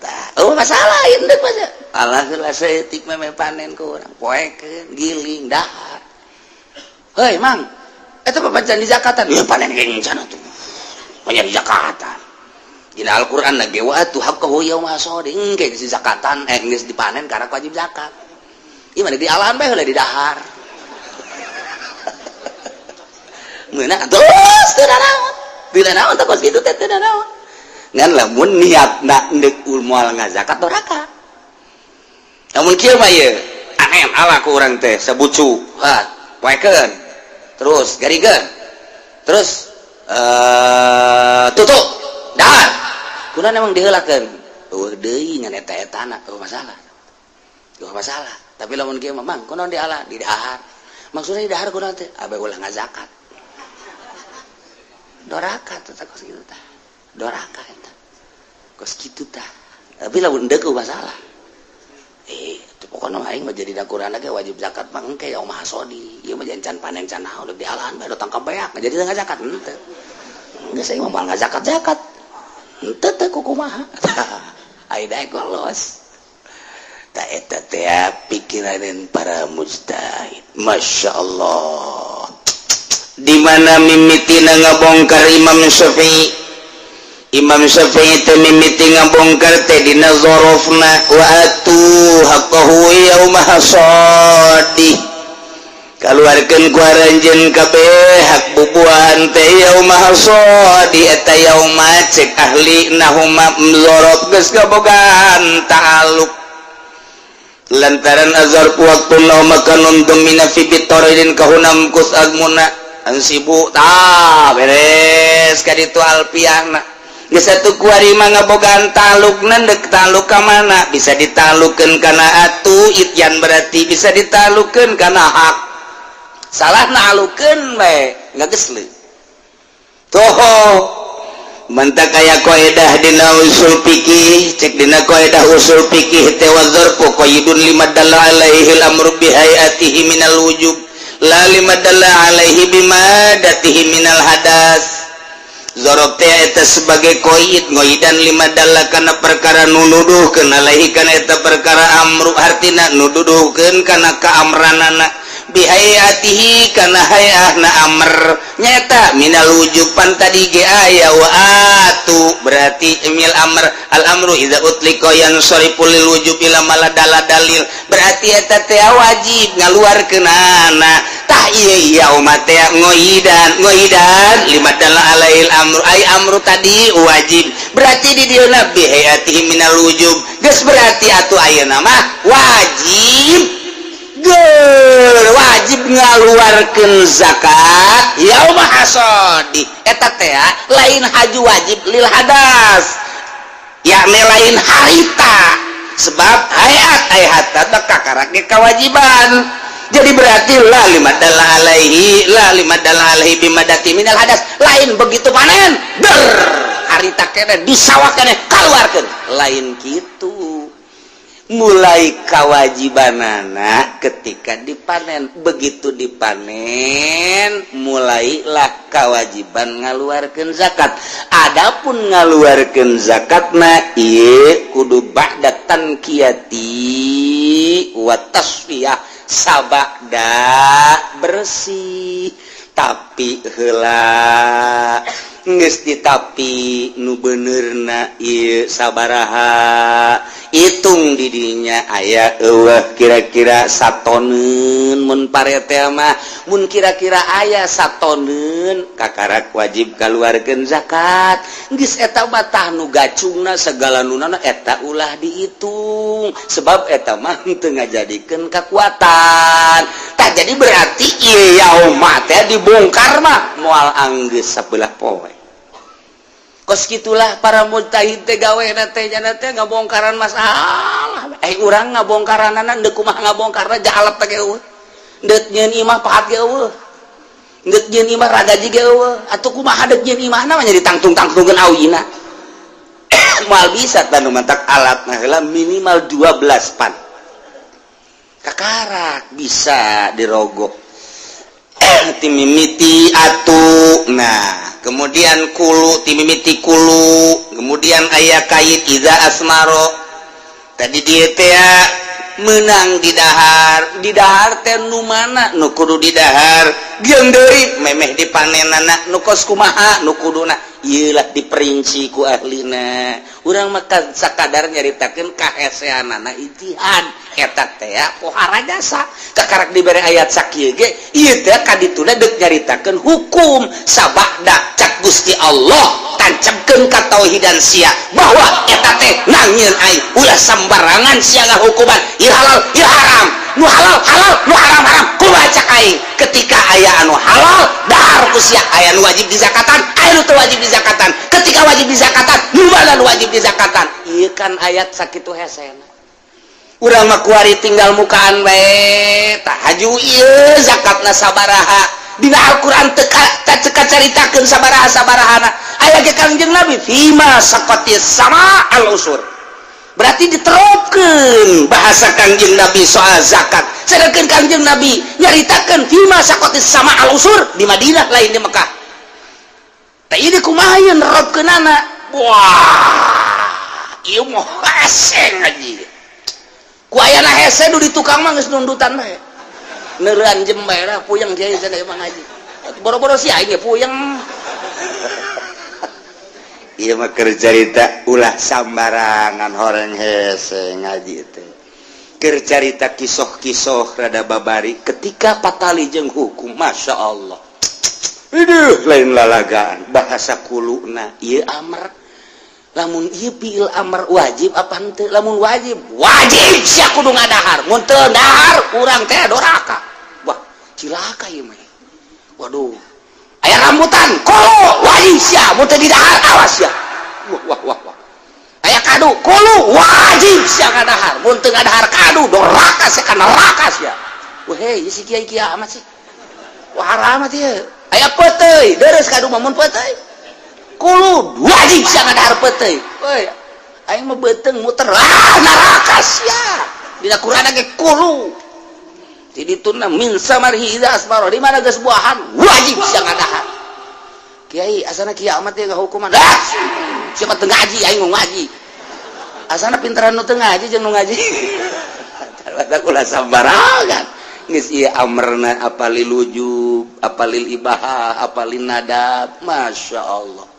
Tah, oh masalah endek mah. Alah heula saeutik, memeh panen ku urang, poekeun, giling, dahar. Heuy Mang, eta papancan di zakatan ya, panen ge cenah tuh banyak di zakatan. Dina Al-Qur'an lagi wa atu haqqahu yauma hasadi. Engke geus zakatan, eh, geus dipanen karena wajib zakat. Ieu mah di alahan bae heula, di dahar. Meunang terus teu naon. Teu naon teh kos kitu teh, teu naon. Ngan lamun niatna endek moal ngazakat, doraka. Lamun kieu mah ieu panen, ala ku urang teh sabucu, ha, poekeun. Terus garingkeun. Terus tutup dahar. Kunaon emang diheulakeun? Eueuh deui ngan eta-etana, eueuh masalah. Eueuh masalah. Tapi lamun kieu mah, Mang, kunaon diala di dahar? Maksudnya di dahar kunaon teh? Abe ulah ngazakat. Doraka teh kos kitu tah. Doraka eta. Kos kitu tah. Tapi lamun endek masalah. Eh, itu pokoknya aing mah jadi dakuran ge wajib zakat mah engke yauma hasadi. Ieu mah can panen, can naon, udah dialahan bae, tangkap beak jadi teu ngazakat henteu. Geus aing mah moal ngazakat zakat. Henteu teh kumaha. Ai daek los. Ta eta teh pikiranan para mujtahid. Masya Allah. Di mana mimitina ngabongkar Imam Syafi'i? Imam Syafi'i teh mimiti ngabongkar teh dina zorofna wa atu haqqahu yauma hasadi, kaluarkeun ku aranjeun kabeh hak bubuahan teh yauma hasadi. Eta yauma cek ahli nahuma zorof geus kabogaan ta'aluk lantaran azar waktu lau makanun domina fi bitoridin kahunam kus agmuna ansibu ta beres ka ditu alpiahna. Geus satu kuari mah ngabogaan talukna. Dek taluk ka mana? Bisa ditalukeun kana atu ityan, berarti bisa ditalukeun kana hak. Salah nalukeun we ngagesleuk toho. Mantak aya kaidah dina usul fikih. Cek dina kaidah usul fikih teh wa dzarfu qaidun lima dalla alaihi al-amru bi hayatihi minal wujub la lima dalla alaihi bimadatihi minal hadas. Zorof teh eta sebagai qaid, ngoidan lima dalla kana perkara nu nuduhkeun alaihi kana eta perkara amru, hartina nuduhkeun kana kaamranana, bihayatihi kana hayahna amr nyata minal wujub. Pan tadi ge aya wa atu, berarti emil amr. Al amru idza utliqa yansarifu lil wujub ila mala dala dalil, berarti eta teh wajib ngaluarkeunana. Tah, ieu yauma teh ngoidan, ngoidan lima dala alail amru, ai amru tadi wajib, berarti di dieu bihayatihi minal wujub. Geus berarti atuh ayeuna mah wajib. Ger, wajib ngaluarkeun zakat yauma hasadi. Eta teh lain haju wajib lil hadas, yakni lain harita, sebab hayat ay hatta teh kakarak ge kewajiban. Jadi berarti la lima dalla alaihi, la lima dalla alaihi bimadati minal hadas. Lain begitu panen ber harita kene di sawah kene kaluarkeun, lain gitu. Mulai kewajibanana ketika dipanen. Begitu dipanen, mulailah kewajiban ngaluarkan zakat. Adapun ngaluarkan zakatna ieu kudu ba'da tanqiyati wa tasfiyah, sabada bersih. Tapi heula geus ditapi, nu benerna ieu sabaraha, hitung didinya aya euweuh kira-kira satoneun. Mun pare teh mah, mun kira-kira aya satoneun, kakarak wajib kaluarkeun zakat. Geus eta mah tah nu gacungna segala nunana eta ulah dihitung, sebab eta mah teu ngajadikeun kekuatan. Tah, jadi berarti ieu yauma teh dibongkar mah moal anggeus sabelah poe. Kos gitulah para mujtahid teh gawe teh, jana teh ngabongkaran masalah. Eh, urang ngabongkaranana deuk kumaha ngabongkarna? Jalap teh euweuh, deuk nyieun imah pahat ge euweuh, deuk nyieun imah ragaji ge euweuh. Atuh kumaha deuk nyieun imahna mah, jadi tangtung-tangtungkeun awina moal bisa. Tanu mantak alat nah heula minimal 12 pan kakarak bisa dirogoh timimiti atuh. Nah, kemudian kulu, timimiti kulu, kemudian aya kait iza asmaro tadi. Dia teh menang di dahar. Di dahar teh nu mana nu kudu di dahar, jeung deui memeh dipanenana nu kos kumaha nu kuduna, ieu lah diperinci ku ahlina. Urang mah sakadar nyaritakeun kaheseanana ijtihad eta teh pohara jasa. Kakarak dibere ayat sakieu ge, ieu teh kadituna deuk nyaritakeun hukum sabada cak Gusti Allah, tancapkeun katauhidan sia bahwa eta teh nangieun aing, ulah sembarangan sia ngahukuman ieu halal, ieu haram, nu halal halal, nu haram haram. Kumaha cak aing? Ketika aya anu halal, dahar ku sia. Aya nu wajib dizakatan, aya nu teu wajib dizakatan. Ketika wajib dizakatan, nu mana nu wajib dizakatan? Ieu kan ayat sakitu hesena. Urang mah kuari tinggal mukaan bae. Tah, haju ieu zakatna sabaraha? Dina Al-Qur'an teu teu caritakeun sabaraha sabarahana. Aya ge Kangjeng Nabi, fima saqatis sama al usur, berarti diterapkeun bahasa Kangjeng Nabi soal zakat. Sedangkan Kangjeng Nabi nyaritakeun fima saqatis sama al usur di Madinah, lain di Mekah. Tah, ini kumaha ieu nerapkeunana? Wah, ieu mah hese ngaji. Ku ayana hese, nu di tukang mah geus nundutan bae, neureun jem bae lah. Puyeng kiai cenah mah ngaji, boro-boro si aing ge puyeng. Ieu mah keur carita, ulah sambarangan horeng hese ngaji teh. Keur carita kisoh-kisoh rada babari ketika patali jeung hukum. Masya Allah. Aduh, lain lalagaan bahasa kuluna ieu amr. Lamun ieu fiil amr, wajib apa henteu? Lamun wajib, wajib sia kudu ngadahar. Mun teu dahar, urang teh doraka. Wah, cilaka ieu mah. Waduh, aya rambutan kulu, wajib sia. Mun teu didahar, awas sia. Wah, wah, wah, wah. Aya kadu kulu, wajib sia ngadahar. Mun teu ngadahar kadu, doraka sia, ka neraka sia. Wah, hei, si kiai kiai amat sih. Wah, haram ieu. Aya peuteuy deres kadu mah, mun peuteuy kulu, wajib sia ngadahar peuteuy. Woi, aing mah beuteung muter, ah, neraka sia. Dina Quran ge kulu di dituna min samarihi idza asmara, di mana geus buahan, wajib sia ngadahar. Kiai, asana kiai amat ya hukuman. Ah, siapa teu ngaji, aing mau ngaji. Asana pintaran nu teu ngaji jeung nu ngaji. Ulah sambarangan. Geus ieu amrna apa lil wujub, apa lil ibahah, apa lin nadab. Masya Allah.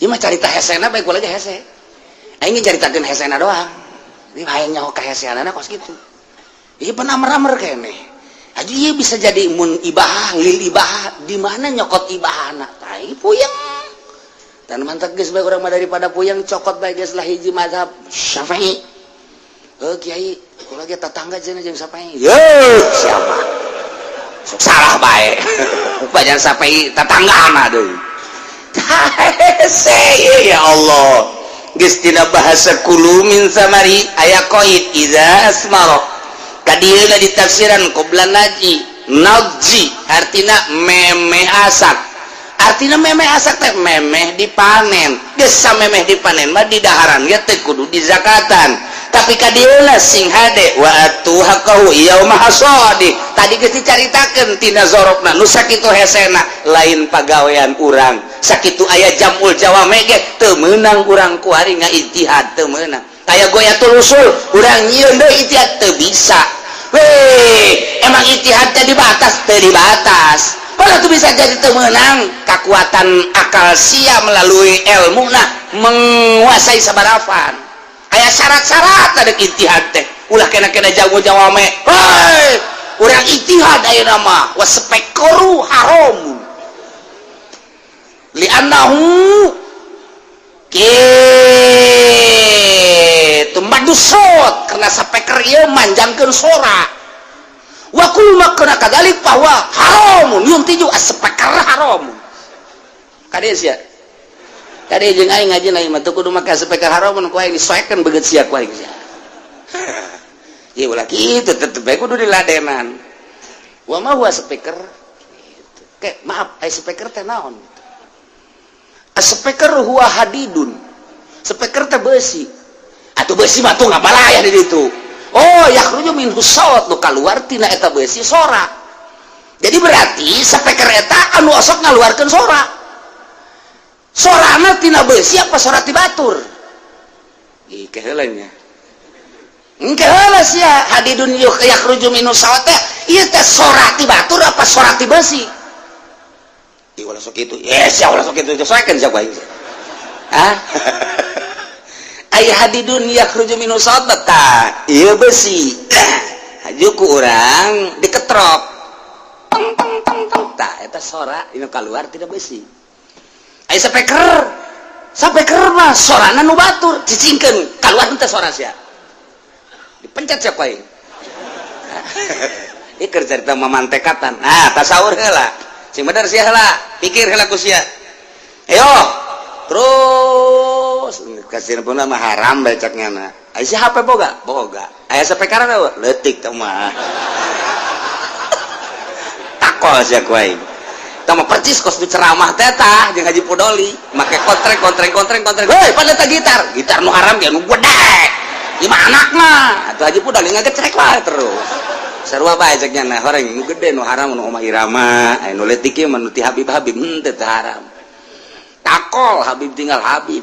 Ieu mah carita hesena bae, kula ge hese. Aing ge caritakeun hesena doang. Ini hayang nyaho kaheseanana kos kitu. Ieu pan amr-amr keneh. Haji ieu bisa jadi mun ibahah, lil ibahah, di mana nyokot ibahana? Tai puyeng. Dan mantap geus bae urang mah, daripada puyeng cokot bae geus lah hiji mazhab Syafi'i. Eh, kiai, kula ge tetangga cenah jeung Syafi'i. Ye, siapa? Sok salah bae. Banyak Syafi'i tetanggana deui. Hese ya Allah. Geus tina bahasa kulu min samari, aya qaid idza asmara. Kadieuna ditafsiran qabla naji nadji, artina memeh asak. Artina memeh asak teh memeh dipanen. Geus samemeh dipanen mah, di daharan ge teh kudu dizakatan. Tapi kadieuna sing hade, wa atu haqqahu yauma hasadi. Tadi geus dicaritakeun tina zorofna nu sakitu hesena, lain pagawean urang. Sakitu aya jamul jawame ge teu meunang urang kuari ngaijtihad, teu meunang. Aya ghoyatul wushul, urang nyieun deui ijtihad teu bisa. Weh, emang ijtihad teh dibatas? Teu dibatas. Kalau tuh bisa jadi teu meunang kekuatan akal sia melalui ilmu, nah, menguasai sabarafan. Aya syarat-syarat ada ijtihad teh. Ulah kena-kena jago jawame. Hei, urang ijtihad ayeuna mah waspekoru haram. Li'annahu kitu madusot, karena speaker ieu manjangkeun sora. Wa kullu ma kana kadzalik bahwa haramun yuntiju as-speaker haramun. Kade sia, kade jeung aing ngaji aing mah teu kudu make speaker haramun, ku aing disoekeun beungeut sia ku aing sia. Ieu ulah kitu, tetep bae kudu diladenan. Wa ma huwa speaker gitu. Kayak maaf, ai speaker teh naon? Speaker huwa hadidun. Speaker teh besi. Atau besi mah tuh ngabalaya di ditu. Oh, yakhruju minhu saut, nu kaluar tina eta besi sora. Jadi berarti speaker eta anu osok ngaluarkeun sora. Sorana tina besi apa sora ti batur? Ih, keheula nya. Engke heula sia, hadidun yakhruju minhu saut teh ieu teh sora ti batur apa sora ti besi? Ih, ulah sok kitu. Yes, ya ulah sok kitu. Soekeun sia ku aing. Hah? Ai hadidun yakhruju minhu saut tah ieu besi. Haju ku urang diketrok. Tong tong tong tong. Tah eta sora inu keluar tina besi. Ai speaker, speaker mah sorana nu batur, cicingkeun keluar teh sora sia. Dipencet sia ku aing. Ieu keur carita mamantekatan. Nah, tasawur heula. Sing bener sia heula, pikir heula ku sia. Ayo, terus kasih pun mah haram becaknya na. Aya si HP boga? Boga. Aya speaker teh leutik teh mah. Takol sia ku aing. Tah mah percis kos di ceramah teh tah jeung Haji Pudoli, make kontreng kontreng kontreng kontreng. Heuy, pada teh gitar. Gitar nu haram ge nu gede. Ieu mah anakna. Atuh Haji Pudoli ngagecrek wae terus. Sarua bae cek nya, horeng nu gede nu haram nu Oma Irama, aya nu leutik ieu mah nu ti Habib Habib henteu teu haram. Takol Habib tinggal Habib.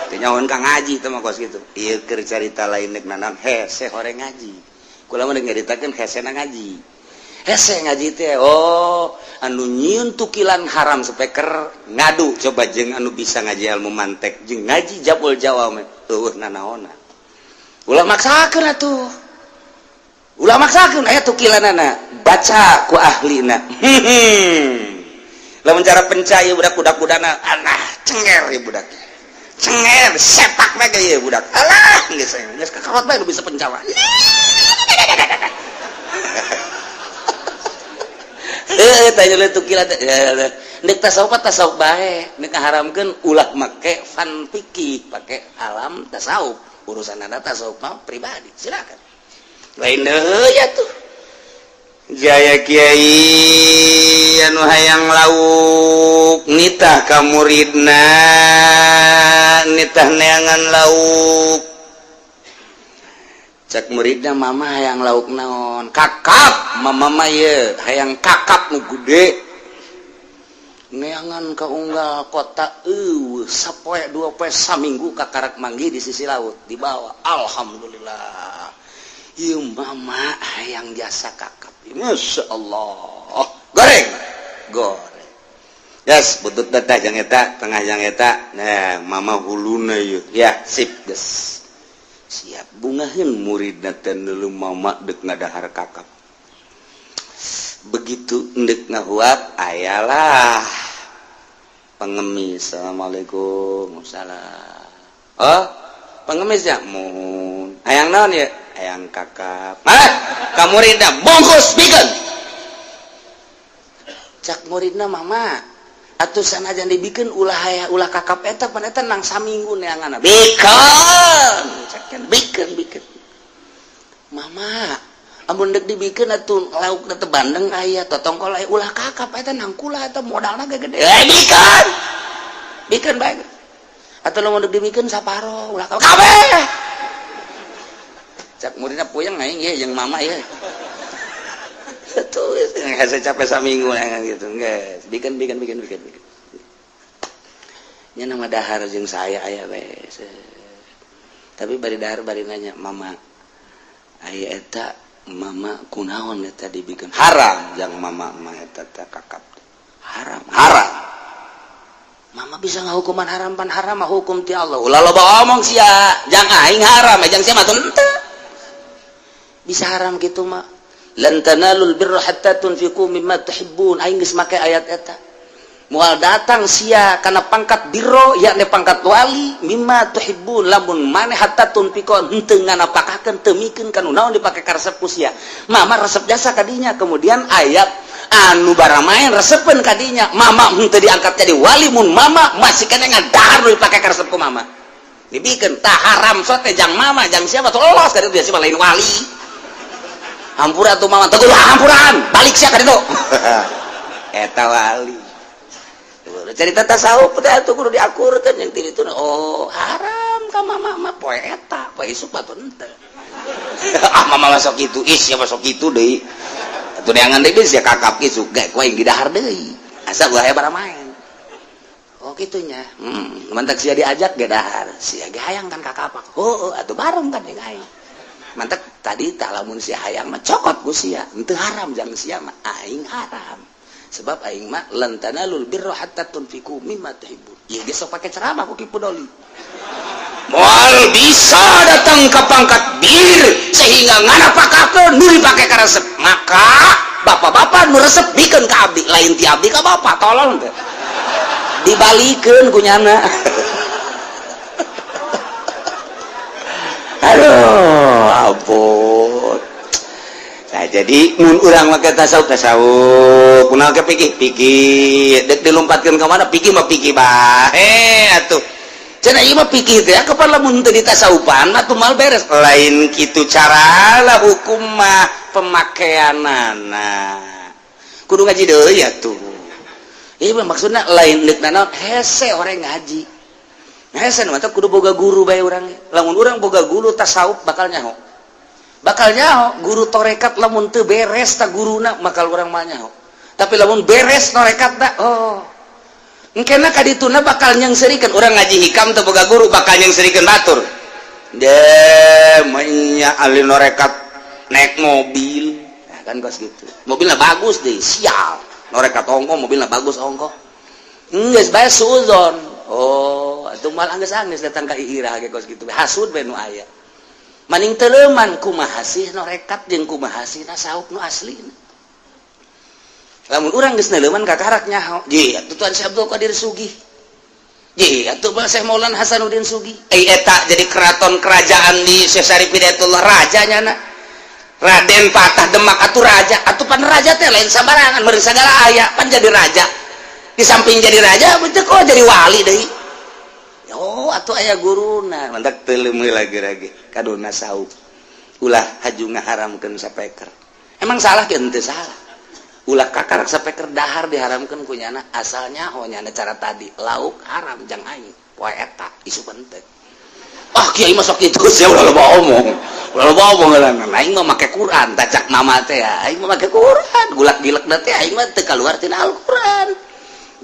Teu nyahoan ka ngaji teh mah kos kitu. Ieu keur carita lain nek nanan hese horeng ngaji. Kula mah nyaritakeun hesena ngaji. Hese ngaji teh, oh, anu nyieun tukilan haram speaker ngadu coba jeung anu bisa ngaji ilmu mantek jeung ngaji jabul jawame eueuh nanaona. Ulah maksakeun atuh. Ulah maksakeun, aya tukilanana baca ku ahlina. Lamun cara pencaya budak budak-budana alah cenger ya budak. Cenger sepak bae ge ieu budak. Alah geus geus kakarot bae nu bisa pencawa. Eh, tanya lu tukilan teh. Nek tasawuf tasawuf bae, nek ngaharamkeun ulah make fan fikih, pake alam tasawuf. Urusan anda tasawuf mah pribadi, silakan. Lain deui ya tuh. Jaya Kiai anu hayang lauk nitah ka muridna, nitah neangan lauk. Cek muridna, "Mama hayang lauk naon?" "Kakap, mama mah ye hayang kakap nu gede." Neangan ka unggal kota eueuh, sapoe dua poe saminggu kakarak manggih di sisi laut dibawa. "Alhamdulillah, ieu mama hayang jasa kakap." Masya Allah, goreng goreng. Yes, butut teh jang eta, tengah jang eta. Nah, mama huluna ieu ya, sip, geus siap. Bungaheun muridna teh, neuleu mama deuk ngadahar kakap. Begitu ndek ngahuap, ayalah pengemis. "Assalamualaikum." "Salam." "Oh, pengemis ya?" "Muhun." "Hayang naon ya?" "Hayang kakap." "Ah, ka muridna, bungkus, bikeun." Cak muridna, "Mama atuh sanajan dibikeun ulah aya ulah kakap eta, pan eta nang saminggu neanganna." "Bikeun," cek, "bikeun, bikeun." "Mama, amun dek dibikeun atuh lauk teh bandeng aya, totongkol aya, ulah kakap eta nang kula eta modalna ge gede." "Eh, bikeun, bikeun bae atuh. Lamun dek dibikeun saparo, ulah kabeh." Cak muridna, "Puyeng aing ye jeung mama ye." Tuh, hese capek saminggu gitu. Geus, bikin bikin bikin bikin bikin. Nya nama dahar jeung saya aya we. Tapi bari dahar bari nanya, "Mama, aya eta mama kunaon eta dibikin haram jang mama mah eta teh kakap haram haram. Mama bisa ngahukuman haram, pan haram mah hukum ti Allah. Ulah loba omong sia, jang aing haram, jang sia mah teu bisa haram gitu mah. Lan tanalul birra hatta tunfiqu mimma tuhibbun. Aing geus make ayat eta. Moal datang sia kana pangkat birro, yakni pangkat wali, mimma tuhibbun lamun maneh hatta tunfiqu henteu nganapakakeun, teu mikeun kanu naon dipake karesep ku sia. Mama resep jasa kadinya, kemudian ayat anu baramaen resepeun kadinya. Mama henteu diangkat jadi wali mun mama masih kena ngadahar nu dipake karesep ku mama dibikeun. Tah, haram sote jang mama, jang siapa tuh los kaditu biasa lain wali. Hampura tuh mama, teguh hampuran balik sia kaditu. Eta wali cerita tasawuf teh atuh kudu diakurkeun yang ti ditu. Oh, haram ka mama mah poe eta, poe isuk batu henteu. Ah, mama masuk itu, ih sia masuk itu deui atuh, neangan deui sia kakap isuk ge ku aing didahar deui asa ulah aya baramaen. Oh, kitunya. Mantak sia diajak ge dahar sia ge hayang kan kakapak. Oh, atuh bareng kan jeung aing. Mantak tadi tak, lamun sia hayang mah cokot ku sia, henteu haram jang sia mah, aing haram sebab aing mah lan tanalul birra hatta tunfiqu mimma tuhibbun. Ieu ge sok pake ceramah ku Ki Pudoli. Moal bisa datang ke pangkat bir sehingga nganapakakeun nu dipake karesep. Maka bapak-bapak nu resep bikeun ka abdi, lain ti abdi ka bapak. Tolong teh dibalikeun ku nyana. Aduh, ampun. Nah, jadi mun urang make tasawuf, tasawuf kunaon ke pikir pikir dek dilompatkeun ka mana, pikir mah pikir bae atuh. Cenah ieu mah pikir teh kapan lamun teu ditasawufan mah tuh mal beres. Lain kitu cara lah, hukum mah pemakaianana kudu ngaji deui atuh. Ieu mah maksudna lain deuk nanaon, hese orang ngaji hese mah kudu boga guru bae urang. Lamun urang boga guru tasawuf bakal nyaho, bakal nyaho guru torekat. Lamun teu beres ta guruna, bakal urang mah nyaho. Tapi lamun beres torekat ta, oh, engkena kadituna bakal nyengserikan. Urang ngaji hikam teu boga guru bakal nyengserikan batur de menya ahli norekat naik mobil. Nah, kan kos gitu, mobilnya bagus deh. Sial, norekat ongko mobilnya bagus ongko geus bae suuzon. Oh, atuh mal anggeus-anggeus datang ka iirah ge kos gitu, hasud bae nu aya. Maning teleuman kumaha sih norekat jeung kumaha sih tasawuf nu asli. Lamun urang geus neuleuman kakarak nyaho ji atuh Tuan Syekh Abdul Qadir sugih ji atuh Syekh Maulana Hasanuddin sugih. Eh, eta jadi keraton kerajaan di Syekh Syarif Hidayatullah, raja nyana Raden Patah Demak atuh raja atuh. Pan raja teh lain sambarangan meureun, sagala aya. Pan jadi raja, di samping jadi raja betul kok jadi wali deui. Oh, atuh aya guruna. Mantak teuleum lagi-lagi kaduna saup, ulah haju ngaharamkeun sapeker. Emang salah ke? Henteu salah. Ulah kakar sapeker dahar diharamkeun ku nyana, asalnya oh nyana cara tadi lauk haram jang aing poe eta isu henteu. Ah, kiai masuk itu sia, ulah loba omong, ulah loba omong lah. Aing mah make Quran, tacak mama teh ya. Aing mah make Quran gulak gilek teh, aing mah teu kaluar tina Al-Quran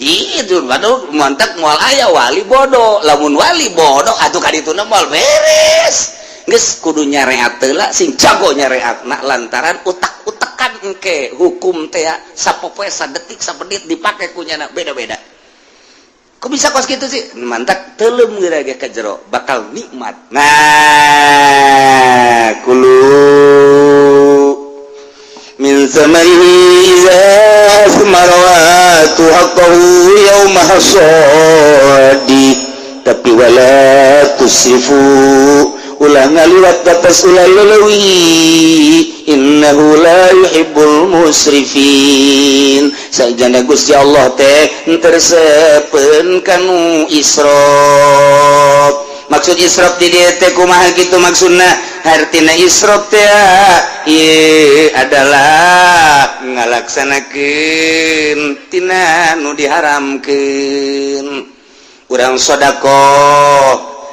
gitu. Waduh, mantak moal aya wali bodoh. Lamun wali bodoh atuh kadituna moal beres. Geus kudu nyareat heula, sing jago nyareatna, lantaran utak-utakan engke hukum teh sapopoe sadetik sapenit dipake ku nyana beda-beda. Kok bisa kos gitu sih? Mantak teuleum geura ge ka jero bakal nikmat. Nah, kulu min samarihi iza asmara wa atu haqqahu yauma hasadi. Tapi wala tusrifu, ulah ngaliwat batas, ulah leuwih, innahu la yuhibbul musrifin. Sajana Gusti Allah teh teu resepeun kanu israf. Maksud israf di dieu teh kumaha kitu maksudna? Hartina israf teh ieu adalah ngalaksanakeun tina nu diharamkeun. Urang sodakoh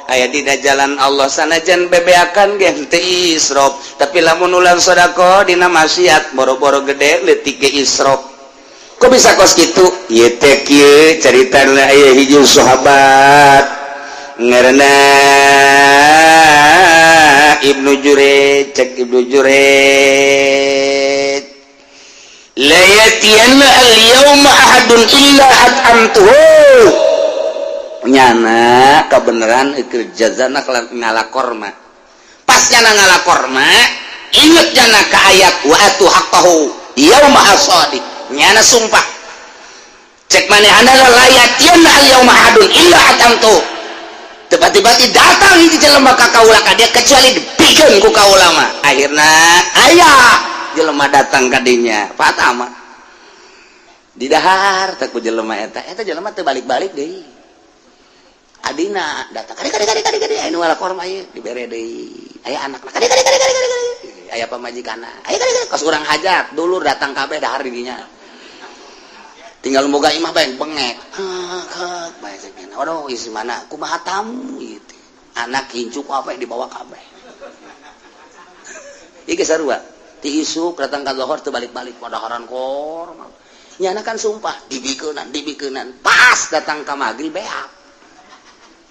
Aya dina jalan Allah sanajan bebeakan ge teu israf, tapi lamun ulang sedekah dina maksiat, boro-boro gede, leutik ge israf. Kok bisa kos kitu? Ieu teh kieu caritana. Aya hiji sahabat ngaranna Ibnu Jurej. Cek Ibnu Jurej, "La yatiyanna al-yawma ahadun illa at'amtuhu." Nyana kebenaran keur jazana ngala korma. Pas nyana ngala korma, inget nyana ke ayat "wa atu haqqahu yauma hasadi". Nyana sumpah, cek manehna, "La yatiyanna al yauma ahadun illa at'amtuhu." Tiba-tiba datang hiji jelema ka kaula ka dia, kecuali dipikeun ku kaula mah. Akhirna aya jelema datang ka dinya, fatama didahar teh ku jelema eta. Eta jelema teu balik-balik deui. Adina datang, "Kade, kade, kade, kade, kade, aya nu ngala korma ieu." Dibere deui. Aya anakna, "Kade, kade, kade, kade, kade." Aya pamajikanna, "Aya, kade, kade." Kos urang hajat, dulur datang kabeh dahar di dinya. Tinggal boga imah bae bengek hek bae. Cek, "Aduh, isi mana? Kumaha tamu ieu teh?" Anak incu apa dibawa kabeh. Ieu geus sarua, ti isuk datang ka lohor teu balik-balik padaharan korma. Nyana kan sumpah dibikeunan, dibikeunan. Pas datang ka magrib, beak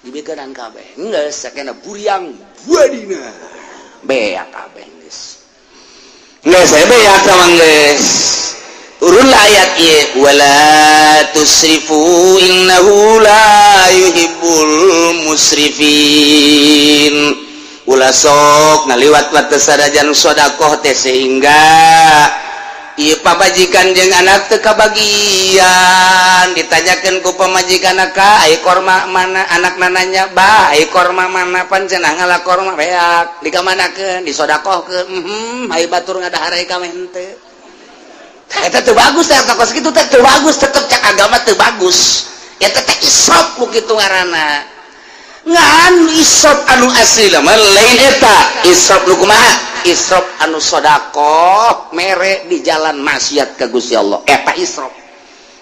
dibikeunan kabeh. Geus sakena buriang buadina, beak kabeh. Geus, geus beak sama geus turunlah ayat ieu, "Wala tusrifu innahu la yuhibbul musrifin." Ulah sok ngaliwat batas sadajan sodakoh teh, sehingga ieu pamajikan jeung anak teu kabagian. Ditanyakeun ku pamajikan, "Ka, ai korma mana?" Anak nanya, "Bah, ai korma mana?" "Pan cenah ngala korma beak." "Dikamanakeun?" "Disodakohkeun." Ai batur ngadahar, ai kame henteu. Eta teu bagus teh, kos kitu teh teu bagus, tetep cak agama teu bagus. Eta teh israf ku kitu ngaranna. Ngan israf anu asli mah lain eta. Israf nu kumaha? Israf anu sodakoh mere di jalan maksiat ka Gusti Allah, eta israf.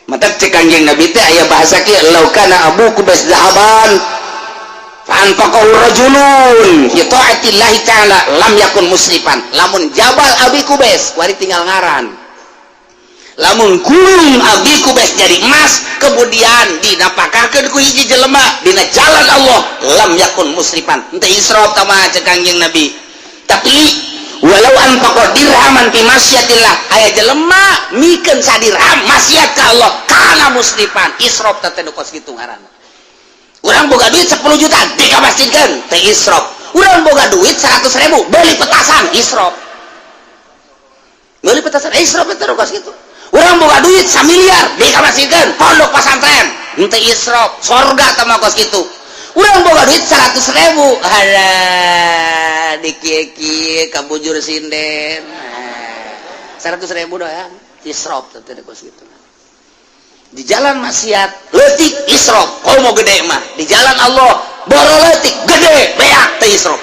Mata cek Kanjeng Nabi teh aya bahasa kieu, "Lau kana Abu Kubais zahaban fa anfaqahu rajulun fi taatillahi ta'ala lam yakun musrifan." Lamun Jabal Abi Kubais wari tinggal ngaran, lamun gunung Abi Kubais jadi emas, kemudian dinapakahkeun ku hiji jelema dina jalan Allah, lam yakun musrifan, henteu israf tama cek Kanjeng Nabi. Tapi walau anfaqa dirhaman fi maksiatillah, aya jelema mikeun sadirham maksiat ka Allah, kana musrifan. Israf teh nu kos kitu ngaranna. Urang boga duit 10 juta dikamasjidkeun, teh israf. Urang boga duit 100 ribu beli petasan, israf. Beli petasan israf teh kos kitu. Urang boga duit 1 miliar dikamasjidkeun pondok pesantren, henteu israf, sorga teh mah kos kitu. Urang boga duit 100 ribu, halah, dikie-kie kabujur sinden 100 ribu doang, israf teh kos kitu. Di jalan maksiat leutik israf, mau gede mah. Di jalan Allah boro leutik, gede beak teh israf.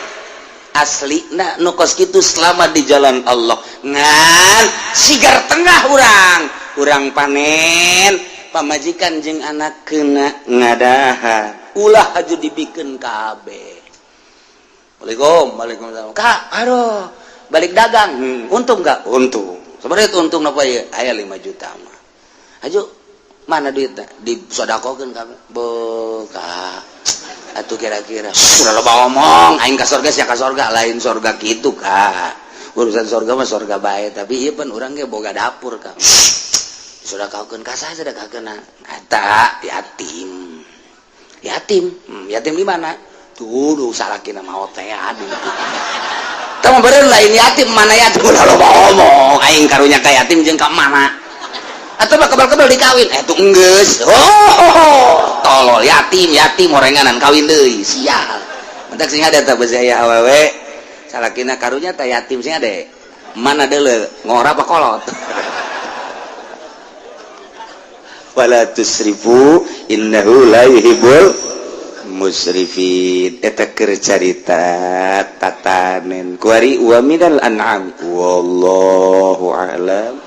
Asli nah nu kos kitu selama di jalan Allah. Ngan sigar tengah urang, urang panen, pamajikan jeung anak kena ngadaha, ulah haju dibikeun kabeh. "Waalaikum, waalaikumsalam, Kak. Aduh, balik dagang, untung nggak?" "Untung." "Sebenarnya untung apa ya?" "Aya 5 juta mah." "Haju mana duitnya?" "Disodakokeun kabeh." "Boka atuh kira-kira sudah loba ngomong, aing ka sorga, sia ka sorga." "Lain sorga kitu, Kak. Urusan sorga mah sorga bae, tapi ieu pan urang ge boga dapur, Kak. Sedekahkeun ka saha? Sedekahkeun eta yatim." "Yatim? Yatim di mana tuh?" "Duh, salakina maot teh." "Aduh, teu beureun lain yatim. Mana yatim? Ulah loba ngomong, aing karunya ka yatim jeung ka mana atau mah kebal-kebal dikawin." "Eh, tuh enggeus." Oh, tolol. Yatim, yatim orenganan kawin deui, sial. Mentak sing ada teh beusi aya awewe salakina karunya teh yatim, sing ade mana deuleu, ngora apa kolot. Wala tusrifu innahu la yuhibbul musrifin. Eta keur carita tatanen kuari. Wa minal an'am, wallahu a'lam.